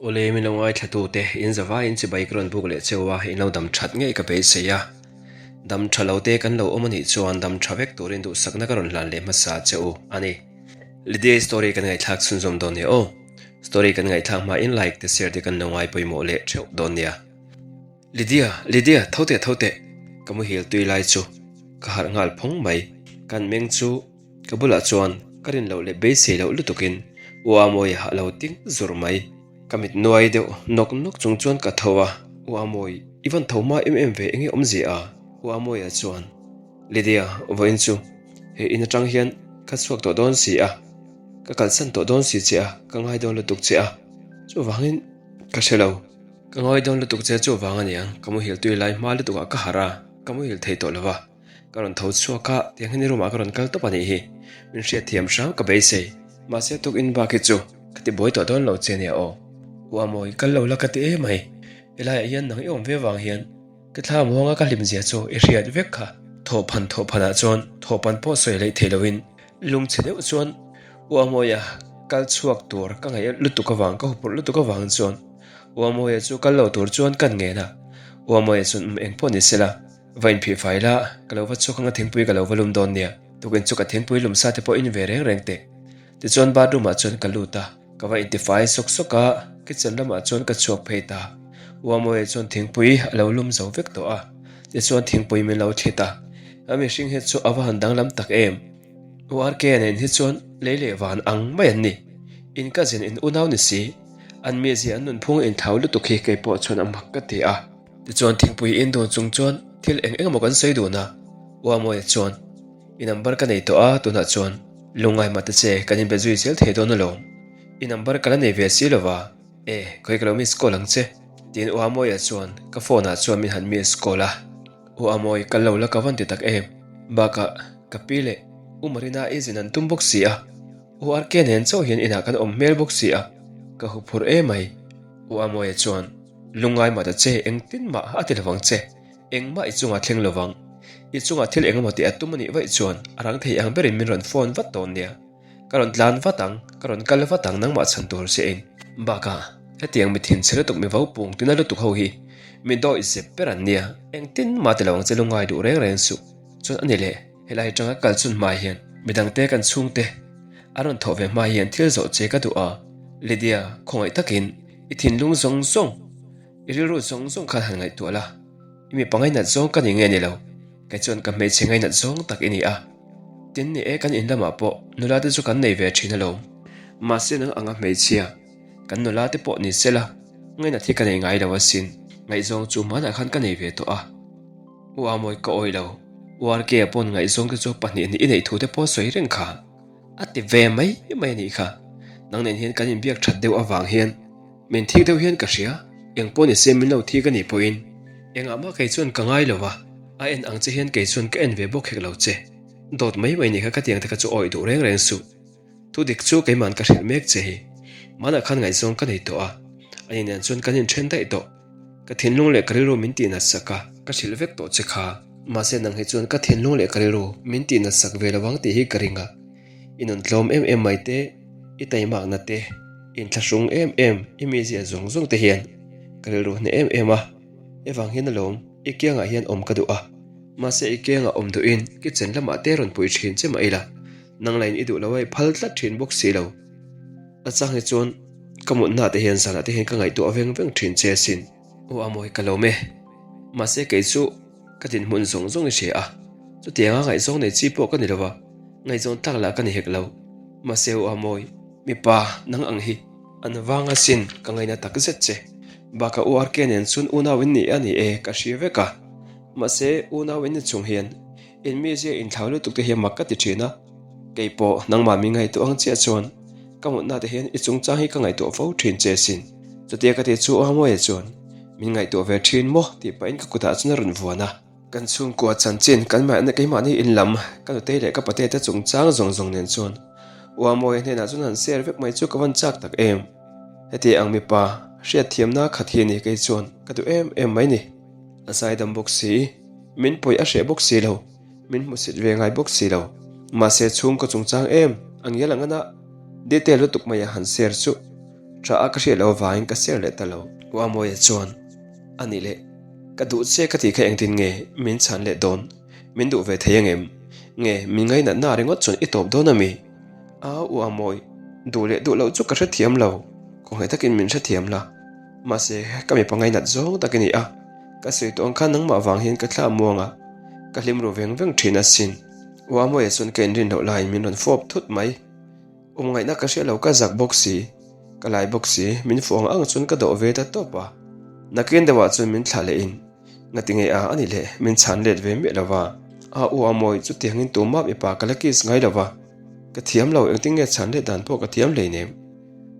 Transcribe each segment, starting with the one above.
Awle min lo ngaithla te in zavai in chibai ka rawn buk leh cheu a, in lo dam that ngei ka beisei a. Dam tha lo te kan lo awm anih chuan dam tha vek turin duhsakna ka rawn hlan leh hmasa che u a ni. Lydia story kan ngaihthlak chhunzawm dawn nia aw. Story kan ngaihthlak hma in like te share te kan lo ngai pawimawh leh theuh dawn nia. Lydia, Lydia, tho teh tho teh. Ka muhil tui lai chu ka harh nghal phawng mai. Kan meng chu ka bulah chuan ka rin loh leh beisei loh lutukin U Amawi a lo ting zur mai. Ka mit nuai deuh nawk nawk chung chuan ka tho a, U Amawi, i van tho hma em em ve enge awmzia a? U Amawia chuan, Lydia, vawiin chu he in atang hian ka chhuak tawh dawn si a, ka kalsan tawh dawn si che a, ka ngai dawn lutuk che a, chuvangin ka hre lo. Ka ngawi dawn lutuk che chuvang a niang, ka muhil tui lai hma lutuk ah ka harh a, ka muhil thei tawh lo va, ka rawn tho chhuak a, tiang hian i room ah ka rawn kal tawp a nih hi, min hriatthiam hram ka beisei, mahse tuk in bak hi chu ka ti buai tawh dawn lo che nia aw. U Amawi, kal lo la ka ti em mai, helai ah hian nang i awm ve vang hian ka thla muanga ka hlim zia chu i hriat vek kha. Thawhphan thawhphan ah chuan thawhpan pawh sawi leih thei loin lungchhe deuh chuan U Amawia kal chhuak tur ka ngaih lutuk avang ka huphurh lutuk avang chuan Uamawia chu kal lo tur chuan kan ngen a, Uamawia chuan um eng pawh ni sela, va inphih fai la, ka lo va chhuak anga thingpui ka lo va lum dawn nia, tukin chu ka thingpui lum sa te pawh in ve reng reng teh. Tichuan bathroom ah chuan ka lut a, ka va intifai sawk sawk a, kitchen lamah chuan ka chhuak phei ta. Uamawia chuan thingpui a lo lum zo vek tawh a, tichuan thingpui min lo thlit a, a mihring hi chu a va han danglam tak em. URK nen hi chuan lei leh van ang mai an ni. In cousin in unau ni si. An mizia an nunphung inthlau lutuk hi kei pawh chuan a mak ka ti a. Tichuan thingpui in dun chung chuan thil eng eng emaw kan sawi dun a. Uamawia chuan, I number ka nei tawh a, tunah chuan lungngai mah ta che kan inbe zui zel thei dawn alawm. I number ka la nei ve si lova, e, khawi ka lo miss call ang che. Tiin Uamawia chuan ka phone ah chuan min han miss call a. U Amawi, kal lo la ka van ti tak em? Bakah, ka pi leh U Marina i zin an tum bawk si a, U RK nen chauh hian inah kan awm hmel bawk si a, ka huphurh emai. U Amawia chuan, Lungngai mah ta che, engtin mah a ti lovang che, engmah i chungah thleng lovang. I chungah thil engemaw tih a tum a nih vaih chuan a rang thei ang berin min rawn phone vat dawn nia. Ka rawn tlan vat ang, ka rawn kal vat ang nangmah chhan tur che in. Bakah, hetiang mi thinchhe lutuk mi vopung tina lutuk ho hi mi dawih zep ber an nia, engtin mah ti lo ang che lungngai duh reng reng suh. Chuan a ni le, helai atanga kal chun hma hian midangte kan chhungte an rawn thawh ve hma hian thil zawh che ka duh a, Lydia, khawngaih takin i thinlung zawng zawng, i rilru zawng zawng khan han ngaihtuah la, i mipa ngainat zawng ka ni nge ni lo, kei chuan ka hmeichhe ngainat zawng tak i ni a. Tin ni e kan in lamah pawh nula te chu kan nei ve thin alawm. Mahse nang anga hmeichhia kan nula te pawh ni sela ngainat hi ka nei ngai lo asin. Ngaihzawng chu hmanah khan ka nei ve tawh a. U Amawi ka awi lo. U RK-a pawn ngaihzawng te chu pahnih hnih i neih thu te pawh sawi reng kha. A ti ve mai mai a nih kha. Nang nen hian kan inbiak that deuh avang hian min thik deuh hian ka hria. Eng pawh ni se min lo thik a nih pawhin engah mah kei chuan ka ngai lo va, a en ang che hian kei chuan ka en ve bawk hek lo che. Dawt mai mai nih kha ka tiang te kha chu awih duh reng reng suh. Thu dik chu keima'n ka hrilh mek che hi. Hmanah khan ngaihzawng ka nei tawh a, ani nen chuan kan inthen daih tawh. Ka thinlung leh ka rilru min tihnat sak a, ka hrilh vek tawh che kha. Mahse nang hi chuan ka thinlung leh ka rilru min tihnat sak ve lo ang tih hi ka ring a. I nun tlawm em em mai te, i taimakna te, i inthlahrung em em, i mizia zawng zawng te hian ka rilru hneh em em a. Evang hian alawm, i kiangah hian awm ka duh a. Mahse i kiangah awm duhin kitchen lamah te rawn pui thin che mah ila, nang lain i duh lo a i phal tlat thin bawk si lo. A chang hi chuan ka mutna te hian zanah te hian ka ngaihtuah veng veng thin che asin. Aw Amawi ka lawm e. Mahse kei chu ka dinhmun zawng zawng i hria a, chutianga ngaihzawng nei chi pawh ka ni lo va, ngaihzawn tlak lah ka ni hek lo. Mahse aw Amawi, mipa nang ang hi an vang asin ka ngaina tak zet che. Bakah U RK nen chuan unau in ni a ni e ka hria vek a. Mahse unau in ni chung hian in mizia inthlau lutuk te hian mak ka ti thin a. Kei pawh nangmah min ngaihtuah ang chiah chuan ka mutna te hian i chungchang hi ka ngaihtuah fo thin che sin. Chutia ka ti chu Amawia chuan min ngaihtuah ve thin maw tih pahin ka kutah chuan a rawn vuan a. Kan chhungkua chanchin kan mahna keimahni in lam ka nutei leh ka pate te chungchang zawng zawng nen chuan Uamawia hnenah chuan han share vek mai chu ka van chak tak em. Heti ang mipa hriatthiamna khat hi ni kei chuan ka duh em em mai ni. A zaidam bawk si, min pawih a hreh bawk si lo. Min hmusit ve ngai bawk si lo. Mahse chhungkaw chungchang em? A ngial ang ana detail lutuk mai a han share chu. Tha a ka hriat loh avangin ka share leh ta lo. U Amawia chuan, A nih leh, ka duh che ka tih kha engtin nge min chhan leh dawn? Min duh ve thei angem? Nge min ngainatna ringawt chuan i tawp dawn ami? A U Amawi, duh leh duh loh chu ka hrethiam lo, kawnghaih takin min hrethiam la. Mahse, ka mipa ngainat zawng tak i ni a, ka sawi tawh ang khan nangmah vang hian ka thla muang a, ka hlim ru veng veng thin asin. U Amawia chuan ka inrin loh laiin min rawn fawp thut mai. Awm ngaihna ka hria lo ka zak bawk si, ka lai bawk si, min fuh ang ang chuan ka dawh ve ta tawp a. Nakin deuhah chuan min thlah leh in, ngati nge a ani leh min chhan let ve miah lo va. A u a mawi chutiangin tumah mipa ka la kiss ngai lo va, ka thiam lo engtin nge chhan let dan pawh ka thiam hleinem.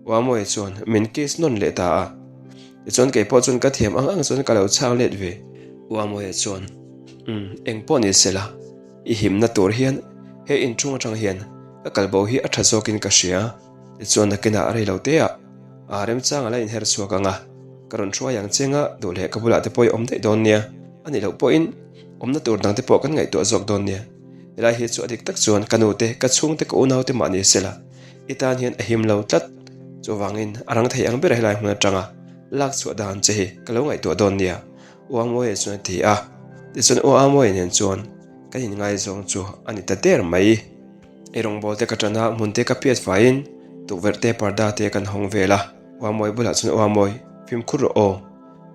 U a mawi chuan min kiss nawn leh ta a, tichuan kei pawh chuan ka thiam ang ang chuan ka lo chhang let ve. U a mawi chuan, Umm, eng pawh ni se la. I himna tur hian he inchhung atang hian ka kalbo hi a tha zawkin ka hria. Tichuan nakinah a rei lo te ah a remchang a la inher chhuak ang a, ka rawn hruai ang cheng a, duh leh ka bulah te pawh i awm daih dawn nia, a nih loh pawhin awmna tur dang te pawh kan ngaihtuah zawk dawn nia. Helai hi chu a dik tak chuan ka nu te, ka chhung te, ka unau te mah ni sela i tan hian a him lo tlat. Chuvangin a rang thei ang ber helai hmun atanga lak chhuah dan che hi ka lo ngaihtuah dawn nia. Uamuaia chuan a ti a, tichuan Uamuaia nen chuan kan inngaizawng chu a ni ta der mai. Ei rawngbâwl te ka ṭan a, hmun te ka piat faiin tukverh te parda te kan hawng vel a. Uamuai bulah chuan Uamuai, fimkhur rawh aw,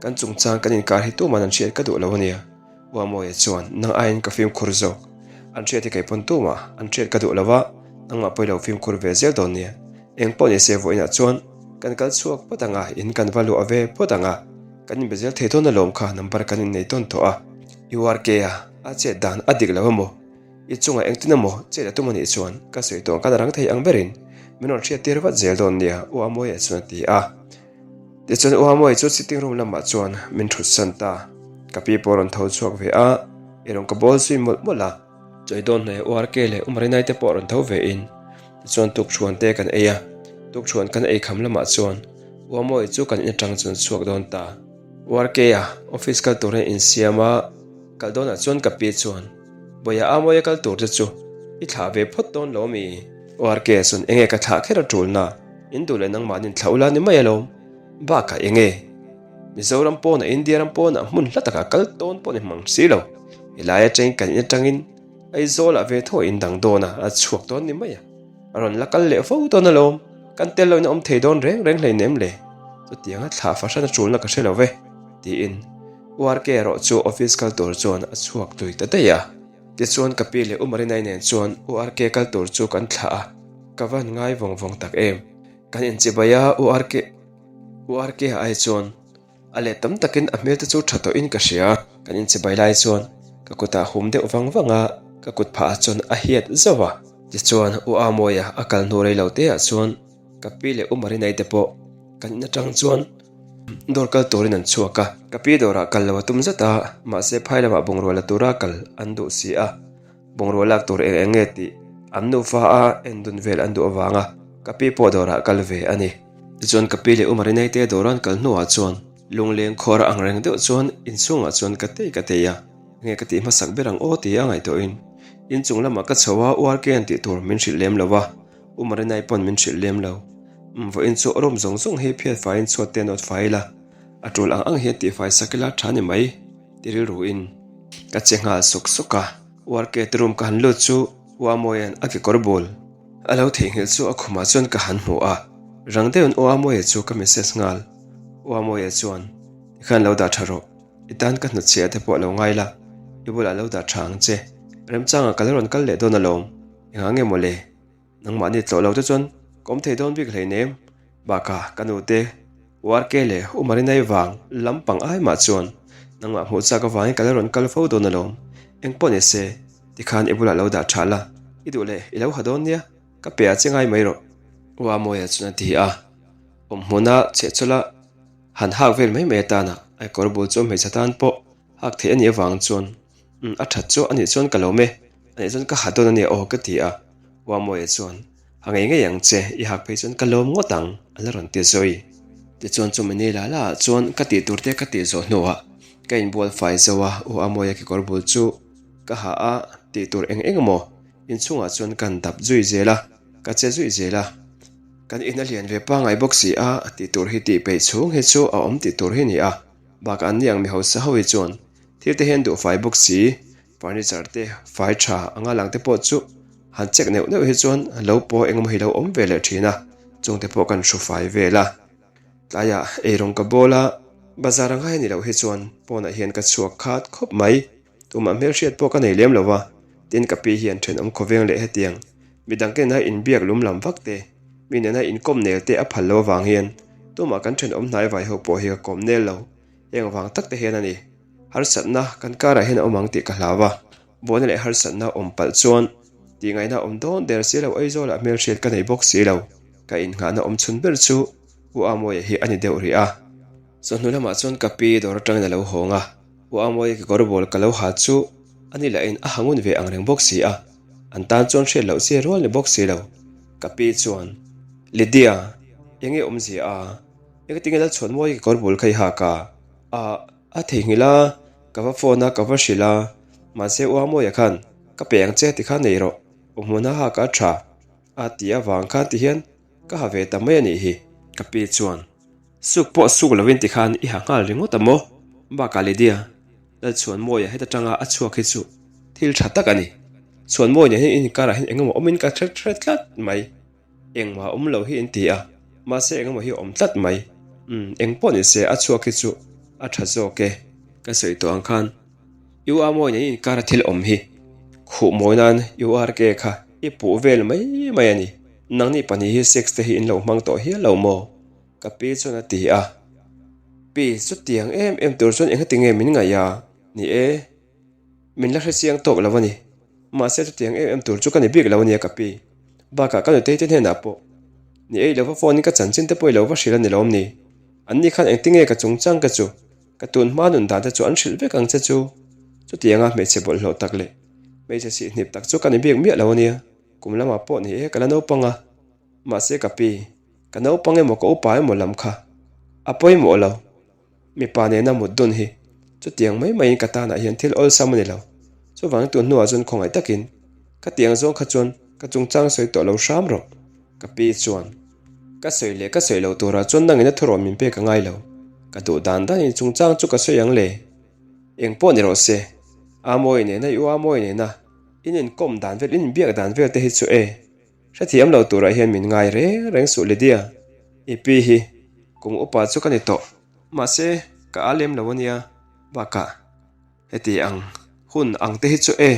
kan chungchang kan inkar hi tuman an hriat ka duh lo a nia. Uamuaia chuan, Nang aiin ka fimkhur zawk, an hriat hi kei pawn tumah an hriat ka duh lo a, nangmah pawh i lo fimkhur ve zel dawn nia. Eng pawh ni se vawiinah chuan kan kal chhuak phawt ang a, in kan va luah ve phawt ang a. Kan inbe zel thei dawn alawm kha number kan innei tawn tawh a. URK a a chet dan a dik lo emaw? I chungah engtin emaw chet a tum anih chuan ka sawi tawh ang kan rang thei ang berin min rawn hriat tir vat zel dawn nia U Amawia chuan a ti a. Tichuan U Amawia chu sitting room lamah chuan min thut san ta. Ka pi pawh a rawn tho chhuak ve a, i rawn ka bawl zui mawlh mawlh a. Chawi dawn hnaih URK leh U Marinai te pawh a rawn tho ve in tichuan tukṭhuan te kan ei a, tukṭhuan kan ei kham lamah chuan Uamawi chu kan in atang chuan chhuak dawn ta. URK-a office kal tur hian insiam a, kal dawnah chuan ka pi chuan, Bawiha Amawia kal tur te chu i thlah ve phawt dawn lo mi? URK-a chuan enge ka thlah kher a ṭulna, in duh leh nangmahnin thlah ula ni mai alawm. Bakah enge? Mizoram pawnah India ram pawnah hmun hla takah kal tawn pawh ni hmang si lo. Helai atangin kan in atangin Aizawlah ve thaw in dang dawn a, a chhuak dawn ni mai a. A rawn la kal leh fo dawn alawm. Kan tel loin a awm thei dawn reng reng hleinem le. Chutianga thlah fahran a tulna ka hre lo ve, tiin URK erawh chu office kal tur chuan a chhuak tui ta daih a. Tichuan ka pi leh U Marinai nen chuan URK kal tur chu kan thlah a, ka van ngai vawng vawng tak em. Kan inchibai a, URK. URK-a ai chuan a let tam takin a hmel te chu tha tawhin ka hria. Kan inchibai lai chuan ka kutah hum deuh vang vang a, ka kut phah ah chuan a hiat zauh a. Tichuan U Amawia a kal hnu rei lo te ah chuan ka pi leh U Marinai te pawh kan in atang chuan dawr kal turin an chhuak a. Ka pi dawrah kal lo a tum zat a, mahse phai lamah bungrua la tura kal an duh si a. Bungrua lak tur eng eng nge tih an nufa a en dun vel an duh avanga ka pi pawh dawrah kal ve a ni. Tichuan ka pi leh U Marinai te dawr an kal hnuah chuan lungleng khawr ang reng deuh chuan inchhungah chuan ka tei ka tei a, enge ka tih hmasak ber ang aw tia ngaihtuahin inchung lamah ka chho a URK-a'n tih tur min hrilh lem lo a, U Marinai pawn min hrilh lem lo. Umm vawiin chu room zawng zawng hi phiat faiin chhuat te nawt fai ila, a tul ang ang hian tihfai sak ila tha ni mai ti rilruin ka che nghal suk suk a. Uarkete room ka han lut chu Uamuaia'n a kekawr bul a lo theihnghilh chu a khumah chuan ka han hmu a, rang deuhin Uamuaia chu ka message nghal. Uamuaia chuan, Tikhan lo dah tha rawh, i tan ka hnutchhiah te pawh lo ngai la, i bulah lo dah tha ang che, remchangah ka la rawn kal leh dawn alawm, engah nge mawle? Nangmahni tlawh lo te chuan ka awm thei dawn bik hleinem. Bakah ka nu te URK leh U Marinai vang lampang ai mah chuan nangmah hmuh chak avangin ka la rawn kal fo dawn alawm. Engpawh ni se, tikhan i bulah lo dah tha la, i duh leh i lo ha dawn nia, ka pe ah che ngai mai rawh. U Amawia chuan a ti a, awm hmuna chhehchawlh a han hak vel mai mai atana a kawr bul chu hmeichhe tan pawh hak theih a nih avang chuan Umm a that chu anih chuan ka lo me, anih chuan ka ha dawn ania aw ka ti a, Uamawia chuan Ha ngei ngei ang che, i hak phei chuan ka lawm ngawt ang a la rawn ti zui. Tichuan chumi ni la la ah chuan ka tih tur te ka tih zawh hnuah ka inbual fai zo a, Uamawia kekawr bul chu ka ha a, tih tur eng eng emaw inchhungah chuan ka han dap zui zel a, ka che zui zel a. Kan in a lian ve pangngai bawk si a, tih tur hi tih peih chhung hi chu a awm tih tur hi ni a. Bakah an ni ang mi hausa ho hi chuan thil te hian duh fai bawk si, furniture te fai tha anga lang te pawh chu han check neuh neuh hi chuan lo pawh engemaw hi lo awm ve leh thin a, chung te pawh kan hru fai vel a. Tlaiah eirawng ka bawl a, bazar a ngai a ni loh hi chuan pawnah hian ka chhuak khat khawp mai. Tumah hmelhriat pawh ka nei lem lo va, tin ka pi hian thenawm khawveng leh hetiang midang te nena inbiak lum lam vak te, mi nena inkawm nel te a phal lo avang hian tumah kan thenawm hnai vai ho pawh hi ka kawm nel lo. Heng vang tak te hian a ni. Harsatna kan karah hian a awm ang tih ka hlau a, buaina leh harsatna awm palh chuan tihngaihna awm dawn der si lo Aizawlah hmelhriat ka nei bawk si lo. Ka innghahna awm chhun ber chu U Amawia hi a ni deuh rih a. Chawhnu lamah chuan ka pi dawr atangin a lo hawng a, U Amawia kekawr bawl ka lo ha chu a ni lahin a ha ngun ve ang reng bawk si a, an tan chuan hriat loh che rual ni bawk si lo. Ka pi chuan, Lydia, eng nge awmzia a? Engtinge Lalchhuanmawia kekawr bawl kha i hak a? A, a theihnghilh a, ka va phone a, ka va hrilh a, mahse U Amawia khan ka pe ang che ti kha nei rawh, awmhmun a hak a tha a ti avang khan tihian ka ha ve ta mai a nih hi. Ka pi chuan, Suk pawh suk lovin tikhan i ha nghal ringawt a maw? Bakah Lydia, Lalchhuanmawia heta tanga a chhuak hi chu thil tha tak a ni. Chhuanmawi nen hian in inkarah hian engemaw awmin ka hre hre tlat mai. Engmah awm lo hi in ti a, mahse engemaw hi a awm tlat mai. Umm, eng pawh ni se a chhuak hi chu a tha zawk e. Ka sawi tawh ang khan U Amawi nen in inkara thil awm hi khuh mawi nan U RK kha i puh vel mai mai a ni. Nangni pahnih hi sex te hi in lo hmang tawh hial lo maw? Ka pi chuan a ti a. Pi, chutiang em em tur chuan engati nge min ngaih a? Ni e, min la hrechiang tawk lo a ni. Mahse chutiang em em tur chu ka ni bik lo a nia ka pi. Bakah ka nutei te hnenah pawh ni ei lova phone in ka chanchin te pawh i lo va hrilh a ni lawm ni? Anni khan engtinge ka chungchang ka chu ka tun hma nun dan te chu an hrilh vek ang che chu. Chutianga hmeichhe bawlhhlawh tak leh hmeichhe sihhnip tak chu ka ni bik miah lo a nia. Kum lamah pawh ni e ka la naupang a. Mahse ka pi. Ka naupang emaw ka upa emaw lam kha a pawimawh lo. Mipa nena mut dun hi chutiang mai maiin ka tanah hian thil awlsam a ni lo. Chuvangin tun hnuah chuan khawngaih takin ka tiang zawng kha chuan ka chungchang sawi tawh lo hram rawh. Ka pi chuan ka sawi leh ka sawi lo turah chuan nangin a thurawn min pek a ngai lo. Ka duh dan danin chungchang chu ka sawi ang le. Eng pawh ni rawh se. Amawi nena i u Amawi nena in inkawm dan vel in inbiak dan vel te hi chu e. Hrethiam lo turah hian min ngai reng reng suh Lydia, i pi hi kum upa chu ka ni tawh, mahse ka a lem lo ania, bakah heti ang hun ang te hi chu e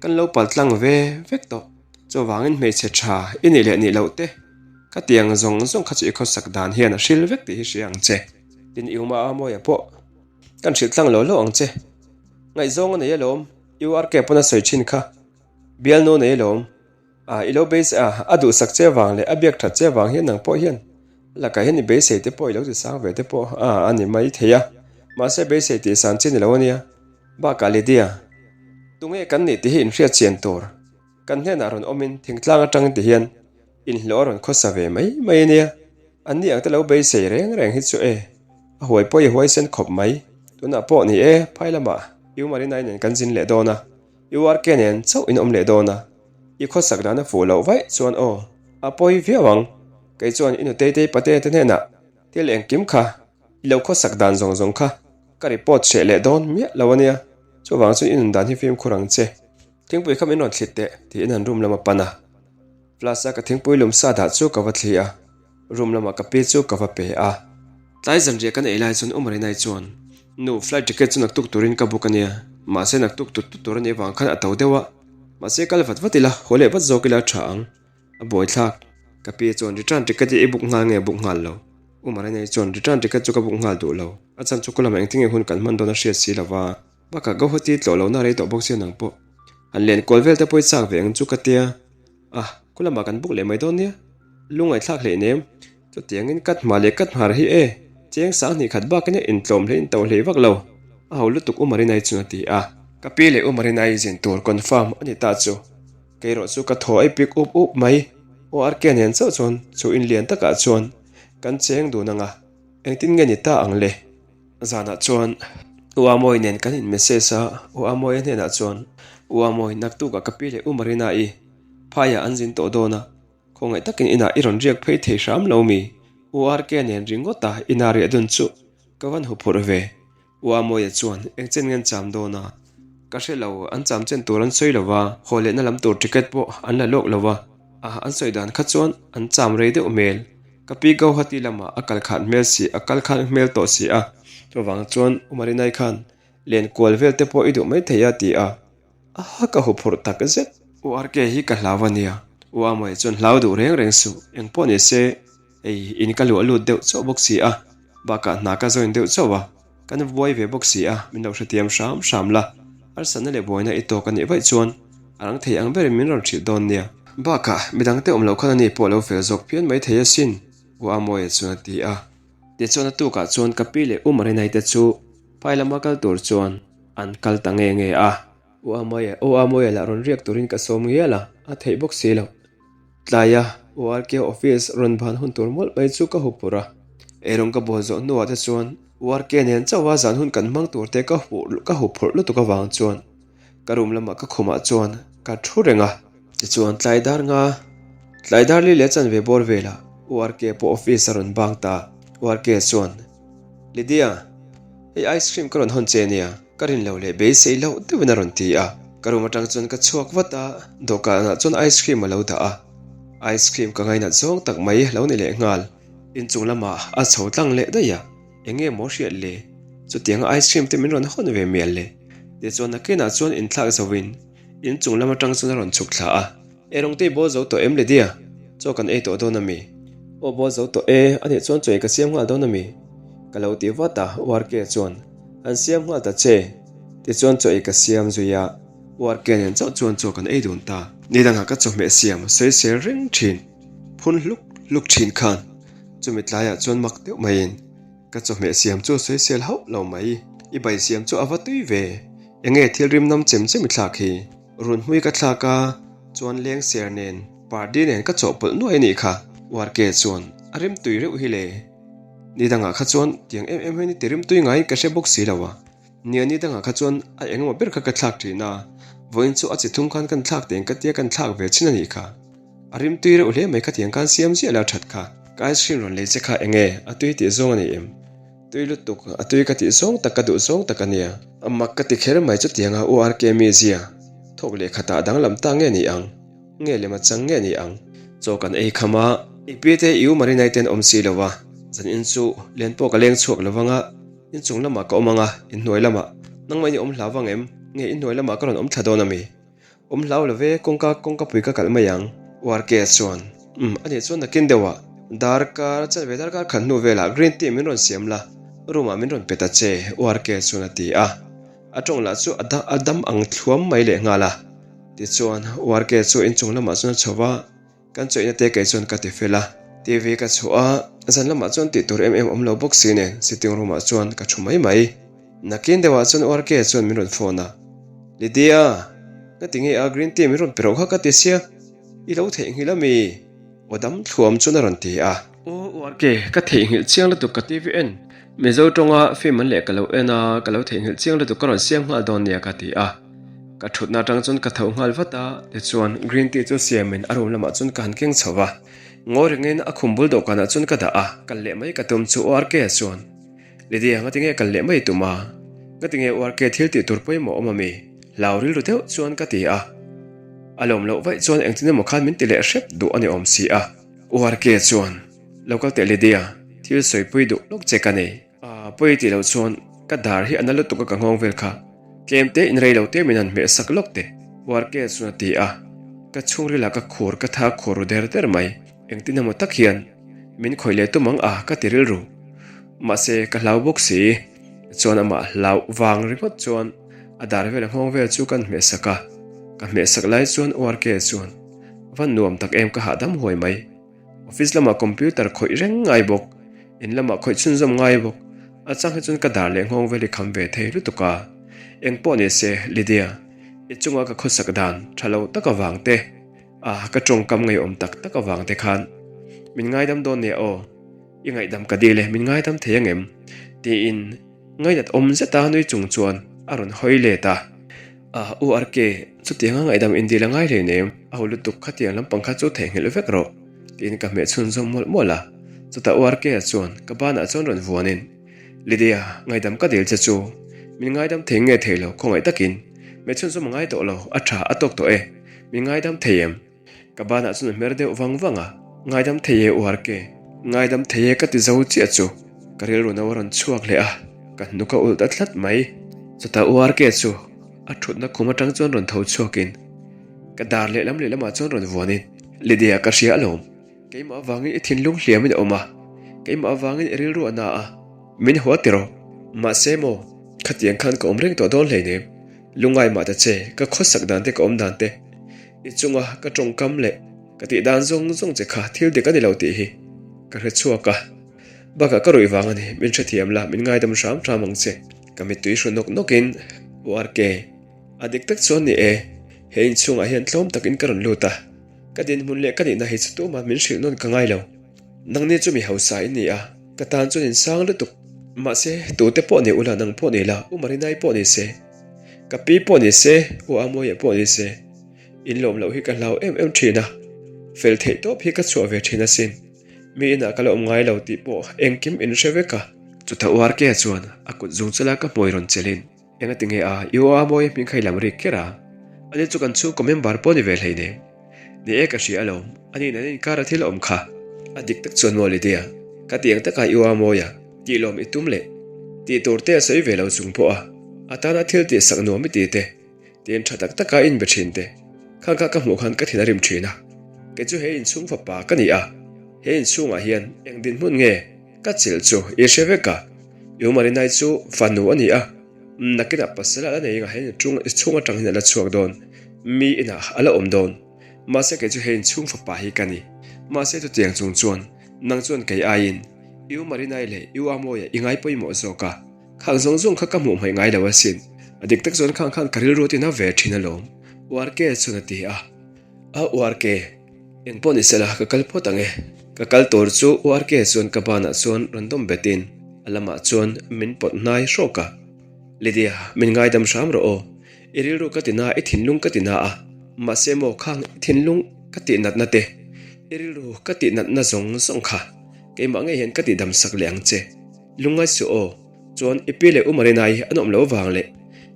kan lo pal tlang ve vek tawh, chuvangin hmeichhe tha i nih leh nih loh te ka tiang zawng zawng kha chu i khawsak dan hian a hril vek tih hi hria ang che. Tin i uma a mawia pawh kan hrilh tlang lo lo ang che, ngaihzawng a nei alawm, URK pawn a sawi thin kha, bialnu nei alawm. A, i lo beisei a, a duhsak che vang leh a biak that che vang hian nang pawh hian lakah hian i beisei te pawh i lo ti sang ve te pawh a, a ni mai thei a. Mahse beisei tih san chi ni lo a nia. Bakah Lydia, tunge kan nih tih hi inhriat chian tur. Kan hnenah rawn awmin thingtlang atang ti hian inhlawh a rawn khawsa ve mai mai a nia. An ni ang te lo beisei reng reng hi chu e, a huai pawh i huaisen khawp mai. Tunah pawh ni e, phai lamah U Marinai nen kan zin leh dawn a. URK nen chauh in awm leh dawn a, i khawsak dan a fuh loh vaih chuan aw, a pawi viau ang. Kei chuan i nutei te pate te hnenah thil engkim kha, i lo khawsak dan zawng zawng kha ka report hreh leh dawn miah lo a nia, chuvang chuan i nun dan hi fimkhur ang che. Thingpui kha min rawn thlit teh tiin an room lam a pan a, flask a ka thingpui lum sa dah chu ka va thli a. Room lamah ka pi chu ka va pe a. Tlai zanriah kan ei lai chuan U Marinai chuan, Nu, flight ticket chu naktuk turin ka book a nia, mahse naktuk tut tut tur a nih avang khan a to deuh a, mahse kal vat vat ila, haw leh vat zawk ila a tha ang. A buaithlak. Ka pi chuan return ticket hi i book nghal nge book nghal lo? U Marinai chuan return ticket chu ka book nghal duh lo, a chhan chu kawlamah engtin nge hun kan hman dawn a hriat si lova. Bakah Guwahati tlawh lohna rei tawh bawk sia nang pawh. Han len kual vel te pawh i chak ve ang chu ka tia. A, khu lamah kan buk leh mai dawn nia. Lungaithlak hlei nem. Chutiangin kat hma leh kat hmar hi e, cheng 2000 bakin a intlawm hlei in to hlei vak lo. A ho lutuk U Marinai chuan a ti a. Ka pi leh U Marinai zin tur confirm a ni ta chu. Kei erawh chu ka thaw a ipik up up mai. ORK nen chauh chuan chu in lian takah chuan kan cheng dun ang a, engtin nge ni ta ang le? Zanah chuan U Amawi nen kan in message a, U Amawia hnenah chuan, U Amawi, naktukah ka pi leh U Marina-i phaiah an zin tawh dawn a. Khawngaih takin inah i rawn riak phei thei hram lo mi? U RK nen ringawt a inah riah dun chu ka van huphurh ve. U Amawia chuan eng chen nge an cham dawn a? Ka hre lo, an cham chen tur an sawi lo va, haw lehna lam tur ticket pawh an la lawk lo va, a an sawi dan kha chuan an cham rei deuh hmel. Ka pi Gauhati lamah a kal khat hmel si, a kal khat hmel tawh si a, chuvang chuan U Marinai khan len kual vel te pawh i duh mai thei a ti a. A ka huphurh tak zet. U RK hi ka hlau a nia. U Amawia chuan hlau duh reng reng suh, eng pawh ni se, hei in ka luah lut deuh chauh bawk si a, bakah hna ka join deuh chauh a, kan buai ve bawk si a, min lo hrethiam hram hram la, harsatna leh buaina i tawk a nih vaih chuan a rang thei ang berin min rawn hrilh dawn nia. Bakah midangte awm loh khan ani pawh a lo fel zawk phian mai thei asin, U Amawia chuan a ti a. Tichuan a tukah chuan ka pi leh U Marinai te chu phai lama kal tur chuan An kal ta nge nge a. U Amawia, U Amawia lah rawn riak turin ka sawm ngial a, a theih bawk si lo. Tlaia U Rk office rawn ban hun tur mawlh mai chu ka hup phurh a. Eirawng ka bual zawh hnuah te chuan U Rk nen chauha zan hun kan hmang tur te ka ka hup phurh lutuk avang chuan ka room lamah ka khumah chuan ka thu reng a. Tichuan tlai dar nga, tlai dar li leh chanve bawr velah U Rk pawh office a rawn bang ta. U Rk chuan. Lydia, hei ice cream ka rawn hawn che nia, ka rin lo leh beisei loh deuhin a rawn ti a. Ka room atang chuan ka chhuak vat a, dawhkanah chuan ice cream a lo dah a. Ice cream ka ngainat zawng tak mai lo ni leh nghal. Inchung lamah a chho tlang leh daih a, eng nge maw hriat le? Chutianga ice cream te min rawn hawn ve mial le. Tichuan nakinah chuan inthlak zoin inchung lam atang chuan a rawn chhuk thla a. Erawng te i bawl zo tawh em Lydia? Chaw kan ei tawh dawn a mi? Aw bawl zo tawh e, a nih chuan chaw ei ka siam nghal dawn a mi? Ka lo ti vat a, URK chuan an siam nghal ta che. Tichuan chaw ei ka siam zui a, URK nen chauh chuan chaw kan ei dun ta. Ni dangah ka chawhmeh siam sawisel reng thin, phun hluk hluk thin khan chumi tlaiah chuan mak deuh maiin ka chawhmeh siam chu sawisel hauh lo mai. I bai siam chu a va tui ve, enge thil rim nam chem chem i thlak hi? Run hmui ka thlak a, chuan leng ser nen party nen ka chawhpawlh nuai a nih kha. Uarke chuan a rim tui reuh hi le. Ni dangah kha chuan tiang em em hian i ti rim tui ngaiin ka hre bawk si lo a. Nia ni dangah kha chuan a engemaw ber kha ka thlak thin a, vawiin chu a chi thum khan kan thlak teng ka tia kan thlak ve chin a nih kha. A rim tui reuh hle mai kha tiang khan siam ziah la that kha. Ka ice cream rawn lei che kha enge a tui tih zawng a ni em? Tui lutuk, a tui ka tih zawng tak ka duh zawng tak a nia. A mak ka ti kher mai chutianga URK mizia thawk leh khatah danglam ta nge ni ang? Nge lem a chang nge ni ang? Chaw kan ei kham a, i pi te i u Marinai ten awm si lo a, zan in chu len pawh ka leng chhuak lo vang a, inchung lamah ka awm ang a, inhnuai lamah nangmah in i awm hlau vang em? Nge inhnuai lamah ka rawn awm thla dawn a mi? Awm hlau lo ve, kawngka kawngka pui ka kalh mai ang. URK chuan, Umm, a nih chuan nakin deuh ah darkar chanve darkar khat hnu velah green tea min rawn siam la, room ah min rawn pe ta che, URK chuan a ti a. A tawng lah chu a a dam ang thluam mai leh nghal a. Tichuan, URK chu inchung lamah chuan a chho va. Kan chawihna te kei chuan ka ti fel a, TV ka chhuah a, zan lamah chuan tih tur em em awm lo bawk si nen sitting room ah chuan ka thu mai mai. Nakin deuhah chuan URK chuan min rawn phone a, Lydia, ka ti nge a green tea min rawn pe rawh kha ka ti sia, i lo theihnghilh ami? Aw dam thluam chuan a rawn ti a. Aw URK, ka theihnghilh chiang lutuk ka TV en, Mizo tawnga film an leh ka lo en a, ka lo theihnghilh chiang lutuk ka rawn siam nghal dawn nia ka ti a. Ka thutna atang chuan ka tho nghal vat a, tichuan green tea chu siamin a room lamah chuan ka han keng chho va. Ngawi rengin a khum bul dawhkanah chuan ka dah a, kal leh mai ka tum chu URK chuan, Lydia ngatinge kal leh mai tum a? Ngatinge URK thil tih tur pawimawh awm ami? Hlau rilru deuh chuan ka ti a. A lawm loh vaih chuan engtin emaw khan min ti leh hrep duh a ni awm si a. URK chuan, Lo kal teh Lydia, thil sawipui duh lawk che ka nei. A pawi tih loh chuan ka dar hi a na lutuk a ka nghawng vel kha. Tlem te in rei lo te min han hmeh sak lawk teh. Uarke chuan a ti a, ka chhungril ah ka khur ka tha khur ru der der mai. Engtin emaw tak hian min khawih leh tum ang a ka ti rilru. Mahse ka hlau bawk si. Chuan amah hlauh vang ringawt chuan a dar vel a nghawng vel chu kan hmeh sak a. Ka hmeh sak lai chuan Uarke chuan va nuam tak em ka hahdam huai mai. Office lamah computer khawih reng ngai bawk, in lamah khawih chhunzawm ngai bawk. A chang hi chuan ka dar leh nghawng vel hi kham ve thei lutuk a. Eng pawh ni se, Lydia, i chunga ka khawsak dan tha lo tak avang te, a ka tawngkam ngeiawm tak tak avang te khan min ngaidam dawn nia aw, i ngaihdam ka dil e, min ngaidam thei angem? tiin ngainat awm zeta nui chung chuan a rawn hawi let a. A, u RK, chutianga ngaihdam indil a ngai hlei nem, a hu lutuk khatiang lampang kha chu theihnghilh vek rawh. Tiin ka hmeh chhunzawm mawlh mawlh a. Chutah URK-a chuan ka banah chuan rawn vuanin, Lydia, ngaidam ka dil che chu. Min ngaidam thei nge thei lo, khawngaih takin. Hmeh chhunzawm a ngai tawh lo, a tha, a tawk tawh e. Min ngaidam thei em? Ka banah chuan a hmer deuh vang vang a, Ngaidam thei e URK, ngaidam thei e ka ti zo chiah chu ka rilru no a rawn chhuak leh a, ka hnuk a ulh ta tlat mai. Chutah URK chu a thutna khum atang chuan rawn tho chhuakin ka dar lehlam lehlamah chuan rawn vuanin, Lydia ka hria alawm, keimah avangin i thinlung hliamin a awm a, keimah avangin i rilru a na a, min haw tiraw? Mahse maw, khatiang khan ka awm reng tawh dawn hleinem, lungai mah ta che, ka khawsak dan te ka awm dan te, i chunga ka tawngkam leh ka tih dan zawng zawng che kha thil dik a ni lo tih hi ka hre chhuak a, bakah ka ruih vang a ni, min hrethiam la, min ngaidam hram hram ang che. Ka mittui hru nawk nawkin, U RK, a dik tak chuan ni e, he inchhungah hian tlawm takin ka rawn lut a, ka dinhmun leh ka nihna hi chu tumah min hrilh nawn ka ngai lo. Nangni chu mi hausa in ni a, ka tan chuan insang lutuk. Mahse, tute pawh ni ula, nang pawh ni la, U Marinai pawh ni se, ka pi pawh ni se, U Amuaia pawh ni se, in lawm loh hi ka hlau em em thin a, fel theih tawp hi ka chhuah ve thin asin. Mi inah ka la awm ngai lo tih pawh engkim in hre vek a. Chutah URK-a chuan a kut zung chula ka hmuai rawn chelin, Enga ti nge a, i aw a mawi hming kha i lam rik kher a? Ani chu kan chhungkaw member pawh ni ve hlei nen. Ni e ka hria alawm, ani in an inkar a thil a awm kha. A dik tak chuan maw Lydia, ka ti ang taka i aw a mawi a, tih lawm i tum leh tih tur te a sawi ve lo chung pawh a, a tana thil tih sak nuam i ti te. Tin tha tak taka inbe thin te. Khang kha ka hmuh khan ka thin a rim thin a. Kei chu he inchhung fapa ka ni a, he inchhungah hian eng dinhmun nge ka chilh chu i hre vek a. I Umarinai chu fanu a ni a, nakinah pasal a la nei anga he inchhung atang hian a la chhuak dawn, mi inah a la awm dawn. Mahse kei chu he inchhung fapa hi ka ni. Mahse chutiang chung chuan nang chuan kei aiin i Umarinai leh i Uamawia i ngai pawimawh zawk a. Khang zawng zawng kha ka hmuh hmaih ngai lo asin. A dik tak chuan khang khan ka rilru tina ve thin alawm. URK chuan a ti a. A URK, eng pawh ni sela ka kal phawt ang e. Ka kal tur chu URK chuan ka banah chuan rawn dawm betin a lamah chuan min pawt hnai hrawk a. Lydia, min ngaidam hram rawh aw. I rilru ka ti na, i thinlung ka ti na a. Mahse maw khang i thinlung ka tih natna te, i rilru ka tih natna zawng zawng kha keimah ngei hian ka tihdam sak leh ang che. Lungngai suh aw, chuan i pi leh u Marinai an awm lo vang leh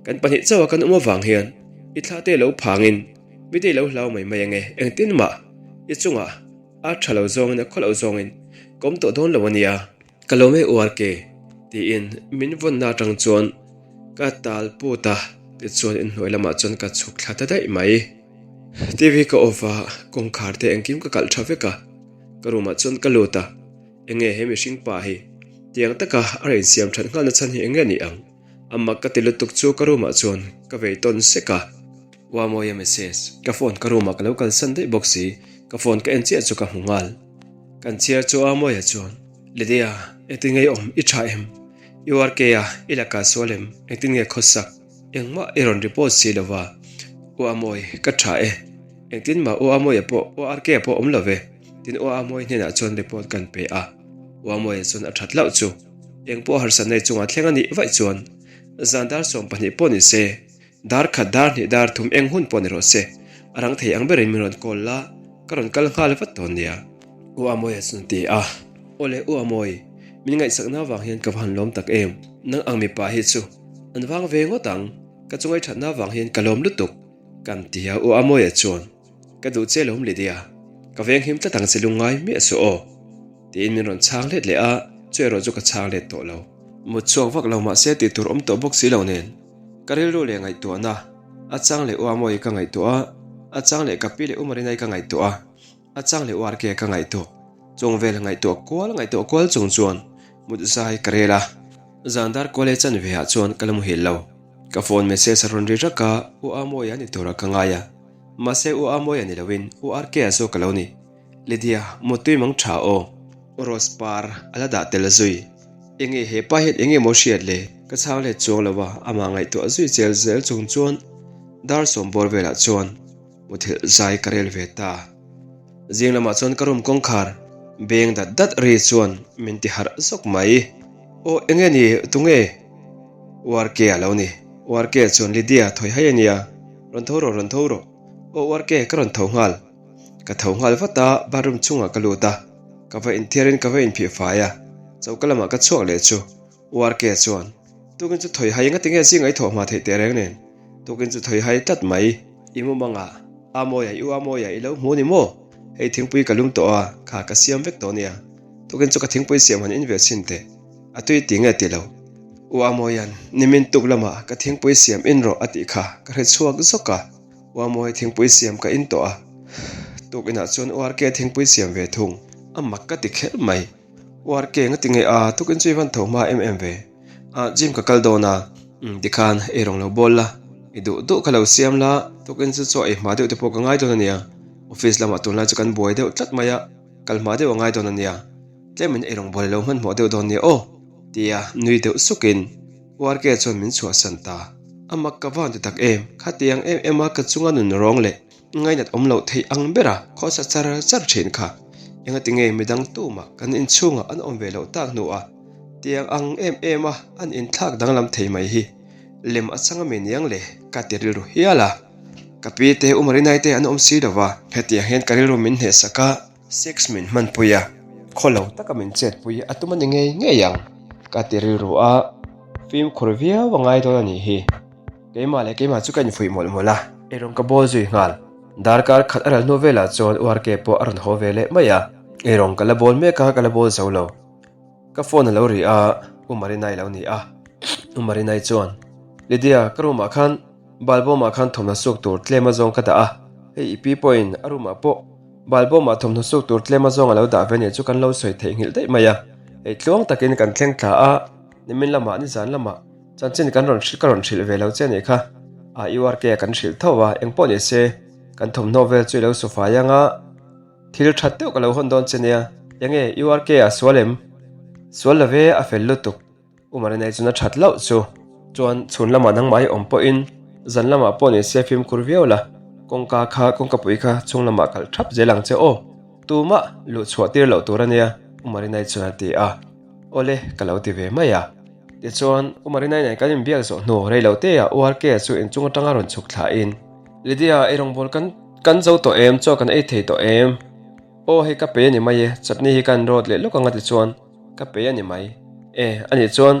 kan pahnih chauha kan awm avang hian i thla te lo phangin mite i lo hlau mai mai ange, engtin mah i chungah a tha lo zawngin a khaw lo zawngin ka awm tawh dawn lo ania. Ka lo mai uar ke tiin min vawnna atang chuan ka tal put a, tichuan inhnuai lamah chuan ka chhuk thla ta daih mai. TV ka off a, kawngkhar te engkim ka kalh tha vek a, ka room ah chuan ka lut a. Enge he mihring pa hi tiang taka a rawn insiam that nghalna chhan hi enge ni ang? A mak ka ti lutuk chu ka room ah chuan ka vei tawn sek a. Uamawia message, ka phone ka room ah ka lo kalsan daih bawk si, ka phone ka en chiah chu ka hmu nghal. Kan chhiar chu Uamawia chuan, Lydia, engtin nge i awm? I tha em? I URK a, i lakah sual em? Engtin nge khawsak? Engmah i rawn report si lo va. Uamawi, ka tha e. Engtin mah Uamawia pawh, URK pawh awm lo ve. Tin Uamawi hnenah chuan report kan pe a. Uamawia chuan a that hlauh chu. Eng pawh harsatna i chungah thleng a nih vaih chuan zan dar 12 pawh ni se, dar khat dar hnih dar thum eng hun pawh ni rawh se, a rang thei ang berin min rawn call la, ka rawn kal nghal vat dawn nia. Uamawia chuan a ti a. Awle Uamawi, min ngaihsakna avang hian ka va han lawm tak em. Nang ang mipa hi chu an vang ve ngawt ang, ka chungai thatna avang hian ka lawm lutuk, kan ti a Uamawia chuan. Ka duh che lawm Lydia, ka veng him tlat ang che lungngai miah suh aw. Tiin min rawn chhang let leh a, chu erawh chu ka chhang let tawh lo. Mut chhuak vak lo mahse tih tur awm tawh bawk si lo nen, ka rilru leh ngaihtuahna, a chang leh Uamawi ka ngaihtuah a, a chang leh ka pi leh U Marinai ka ngaihtuah a, a chang leh URK ka ngaihtuah. Chung vel ngaihtuah kual ngaihtuah kual chung chuan mut zai ka rel a. Zan dar kual e chan ve ah chuan ka la muhil lo. Ka phone message a rawn ri rak a, U Amawi a ni turah ka ngai a. Mahse U Amawia ni loin U RK-a zawk a lo ni. Lydia, mutui mang tha aw. U Rose par a la dah tel zui. Enge he pa hian enge maw hriat le? Ka chhang let chuang lo a, amah ngaihtuah zui chel zel chung chuan dar sawm bawr velah chuan muthilh zai ka rel ve ta. Zing lamah chuan ka room kawngkhar beng dat dat ri chuan min ti harh zawk mai. Aw enge ni tunge? U RK a lo ni. U RK chuan Lydia thawi hai a nia. Rawn tho rawh, rawn tho rawh. Aw URK, ka rawn tho nghal. Ka tho nghal vat a, bathroom chungah ka lut a, ka va inthiarin ka va inphih fai a, choka lamah ka chhuak leh chu URK chuan, Tukin chu thawi hai ngati nge zing ai thawh hma theih teh reng nen, tukin chu thawi hai tlat mai. I mumangah, Amawia i u Amawia i lo hmu ni maw? Hei thingpui ka lum tawh a, kha ka siam vek tawh nia. Tukin chu ka thingpui siam han in ve chhin teh. A tui ti nge ti lo. U Amawia'n nimin tuk lamah ka thingpui siam in rawh a tih kha ka hre chhuak zawk a. U Amawi thingpui siam ka in tawh a. Tuk inah chuan U RK thingpui siam ve thung. A mak ka ti kher mai. U RK nga ti nge a, tukin chu i van tho hma em em ve. A, gym ka kal dawn a. Umm tikhan ei rawng lo bawl la. I duh duh ka lo siam la, tukin chu chaw ei hma deuh te pawh ka ngai dawn a nia. Office lamah tunlai chu kan buai deuh tlat mai a, kal hma deuh a ngai dawn a nia. Tlemin ei rawng bawl i lo hmanhmawh deuh dawn nia aw, tia nui deuh sukin U RK chuan min chhuahsan ta. A mak ka van ti tak em, khatiang em em a ka chunga nun rawng leh Ngainat awm loh theih ang bera khawsa char char thin kha engati nge midang tumah kan inchhungah an awm ve loh tak hnuah tiang ang em em a an inthlak danglam thei mai hi lem a chang ami niang le ka ti rilru hial a. Ka pi te U Marinai te an awm si lo va, hetiang hian ka rilru min hnehsak a, sex min hmanpui a, khaw lo taka min chetpui a tum a ni ngei ngei ang ka ti rilru a, fimkhur viau a ngai dawn a nih hi. Keimah leh keimah chu ka infuih mawlh mawlh a, eirawng ka bawl zui nghal. Darkar khat a ral hnu velah chuan URK pawh a rawn haw ve leh mai a, eirawng ka la bawl mek a, ka la bawl zo lo. Ka phone a lo ri a, U Marinai lo ni a. U Marinai chuan, Lydia, ka room ah khan balbawmah khan thawmhnaw suk tur tlem azawng ka dah a, hei i pi pawhin a room ah pawh balbawmah thawmhnaw suk tur tlem azawng a lo dah ve nia chu kan lo sawi theihnghilh daih mai a, hei tluang takin kan thleng thla a, nimin lamah nizan lamah Chanchin kan rawn hrilh ka rawn hrilh ve lo che anih kha. A URK a kan hrilh tho a, engpawh ni se kan thawmhnaw vel chu i lo su fai ang a, thil that deuh ka lo hawn dawn che nia. Enge URK a sual em? Sual lo ve, a fel lutuk. U Marinai chuan a that loh chu. Chuan chhun lamah nangmah i awm pawhin zan lamah pawh ni se fimkhur viau la, kawngka kha kawngkapui kha chhung lamah kalh thap zel ang che aw. Tumah luh chhuah tir loh tur ania, U Marinai chuan a ti a. Awle, ka lo ti ve mai a. Tichuan, U Marinai nen kan inbiak zawh hnu rei lo te ah URK chu inchung atanga rawn chhuk thla in, Lydia, ei rawngbâwl kan kan zo tawh em? Chaw kan ei thei tawh em? Aw, hei ka pe a ni mai e, chutney hi kan rawt leh lawk ang a ti chuan ka pe a ni mai. E, anih chuan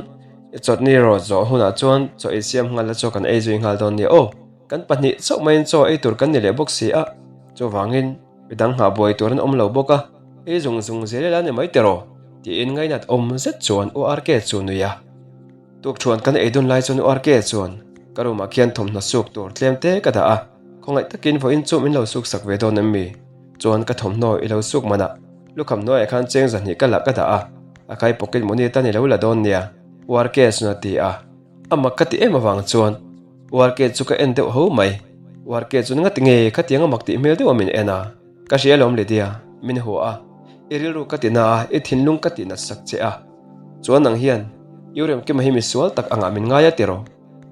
i chutney rawt zawh hunah chuan chaw ei siam nghal la chaw kan ei zui nghal dawn nia aw, kan pahnih chauh maiin chaw ei tur kan ni leh bawk si a, chuvangin Midang nghah buai tur an awm lo bawk a, ei zung zung zel ila ni mai tiraw? tiin ngainat awm zet chuan U RK chu nui a. Tukṭhuan kan ei dun lai chuan U RK chuan ka room ah khian thawmhnaw suk tur tlem te ka dah a, khawngaih takin vawiin chu min lo suk sak ve dawn em mi? Chuan ka thawmhnaw i lo suk manah lukham hnuaiah khan cheng zahnih ka lah ka dah a, a kai pocket money tan i lo la dawn nia U RK chuan a ti a. A mak ka ti em avang chuan URK chu ka en deuh ho mai. URK chu ngati nge khatiang a mak tih hmel deuh a min en a. Ka hria lawm Lydia, min hua a. I rilru ka ti na a, i thinlung ka tih nat sak che a. Chuan nang hian Uremkima hi misual tak angah min ngai a tiraw?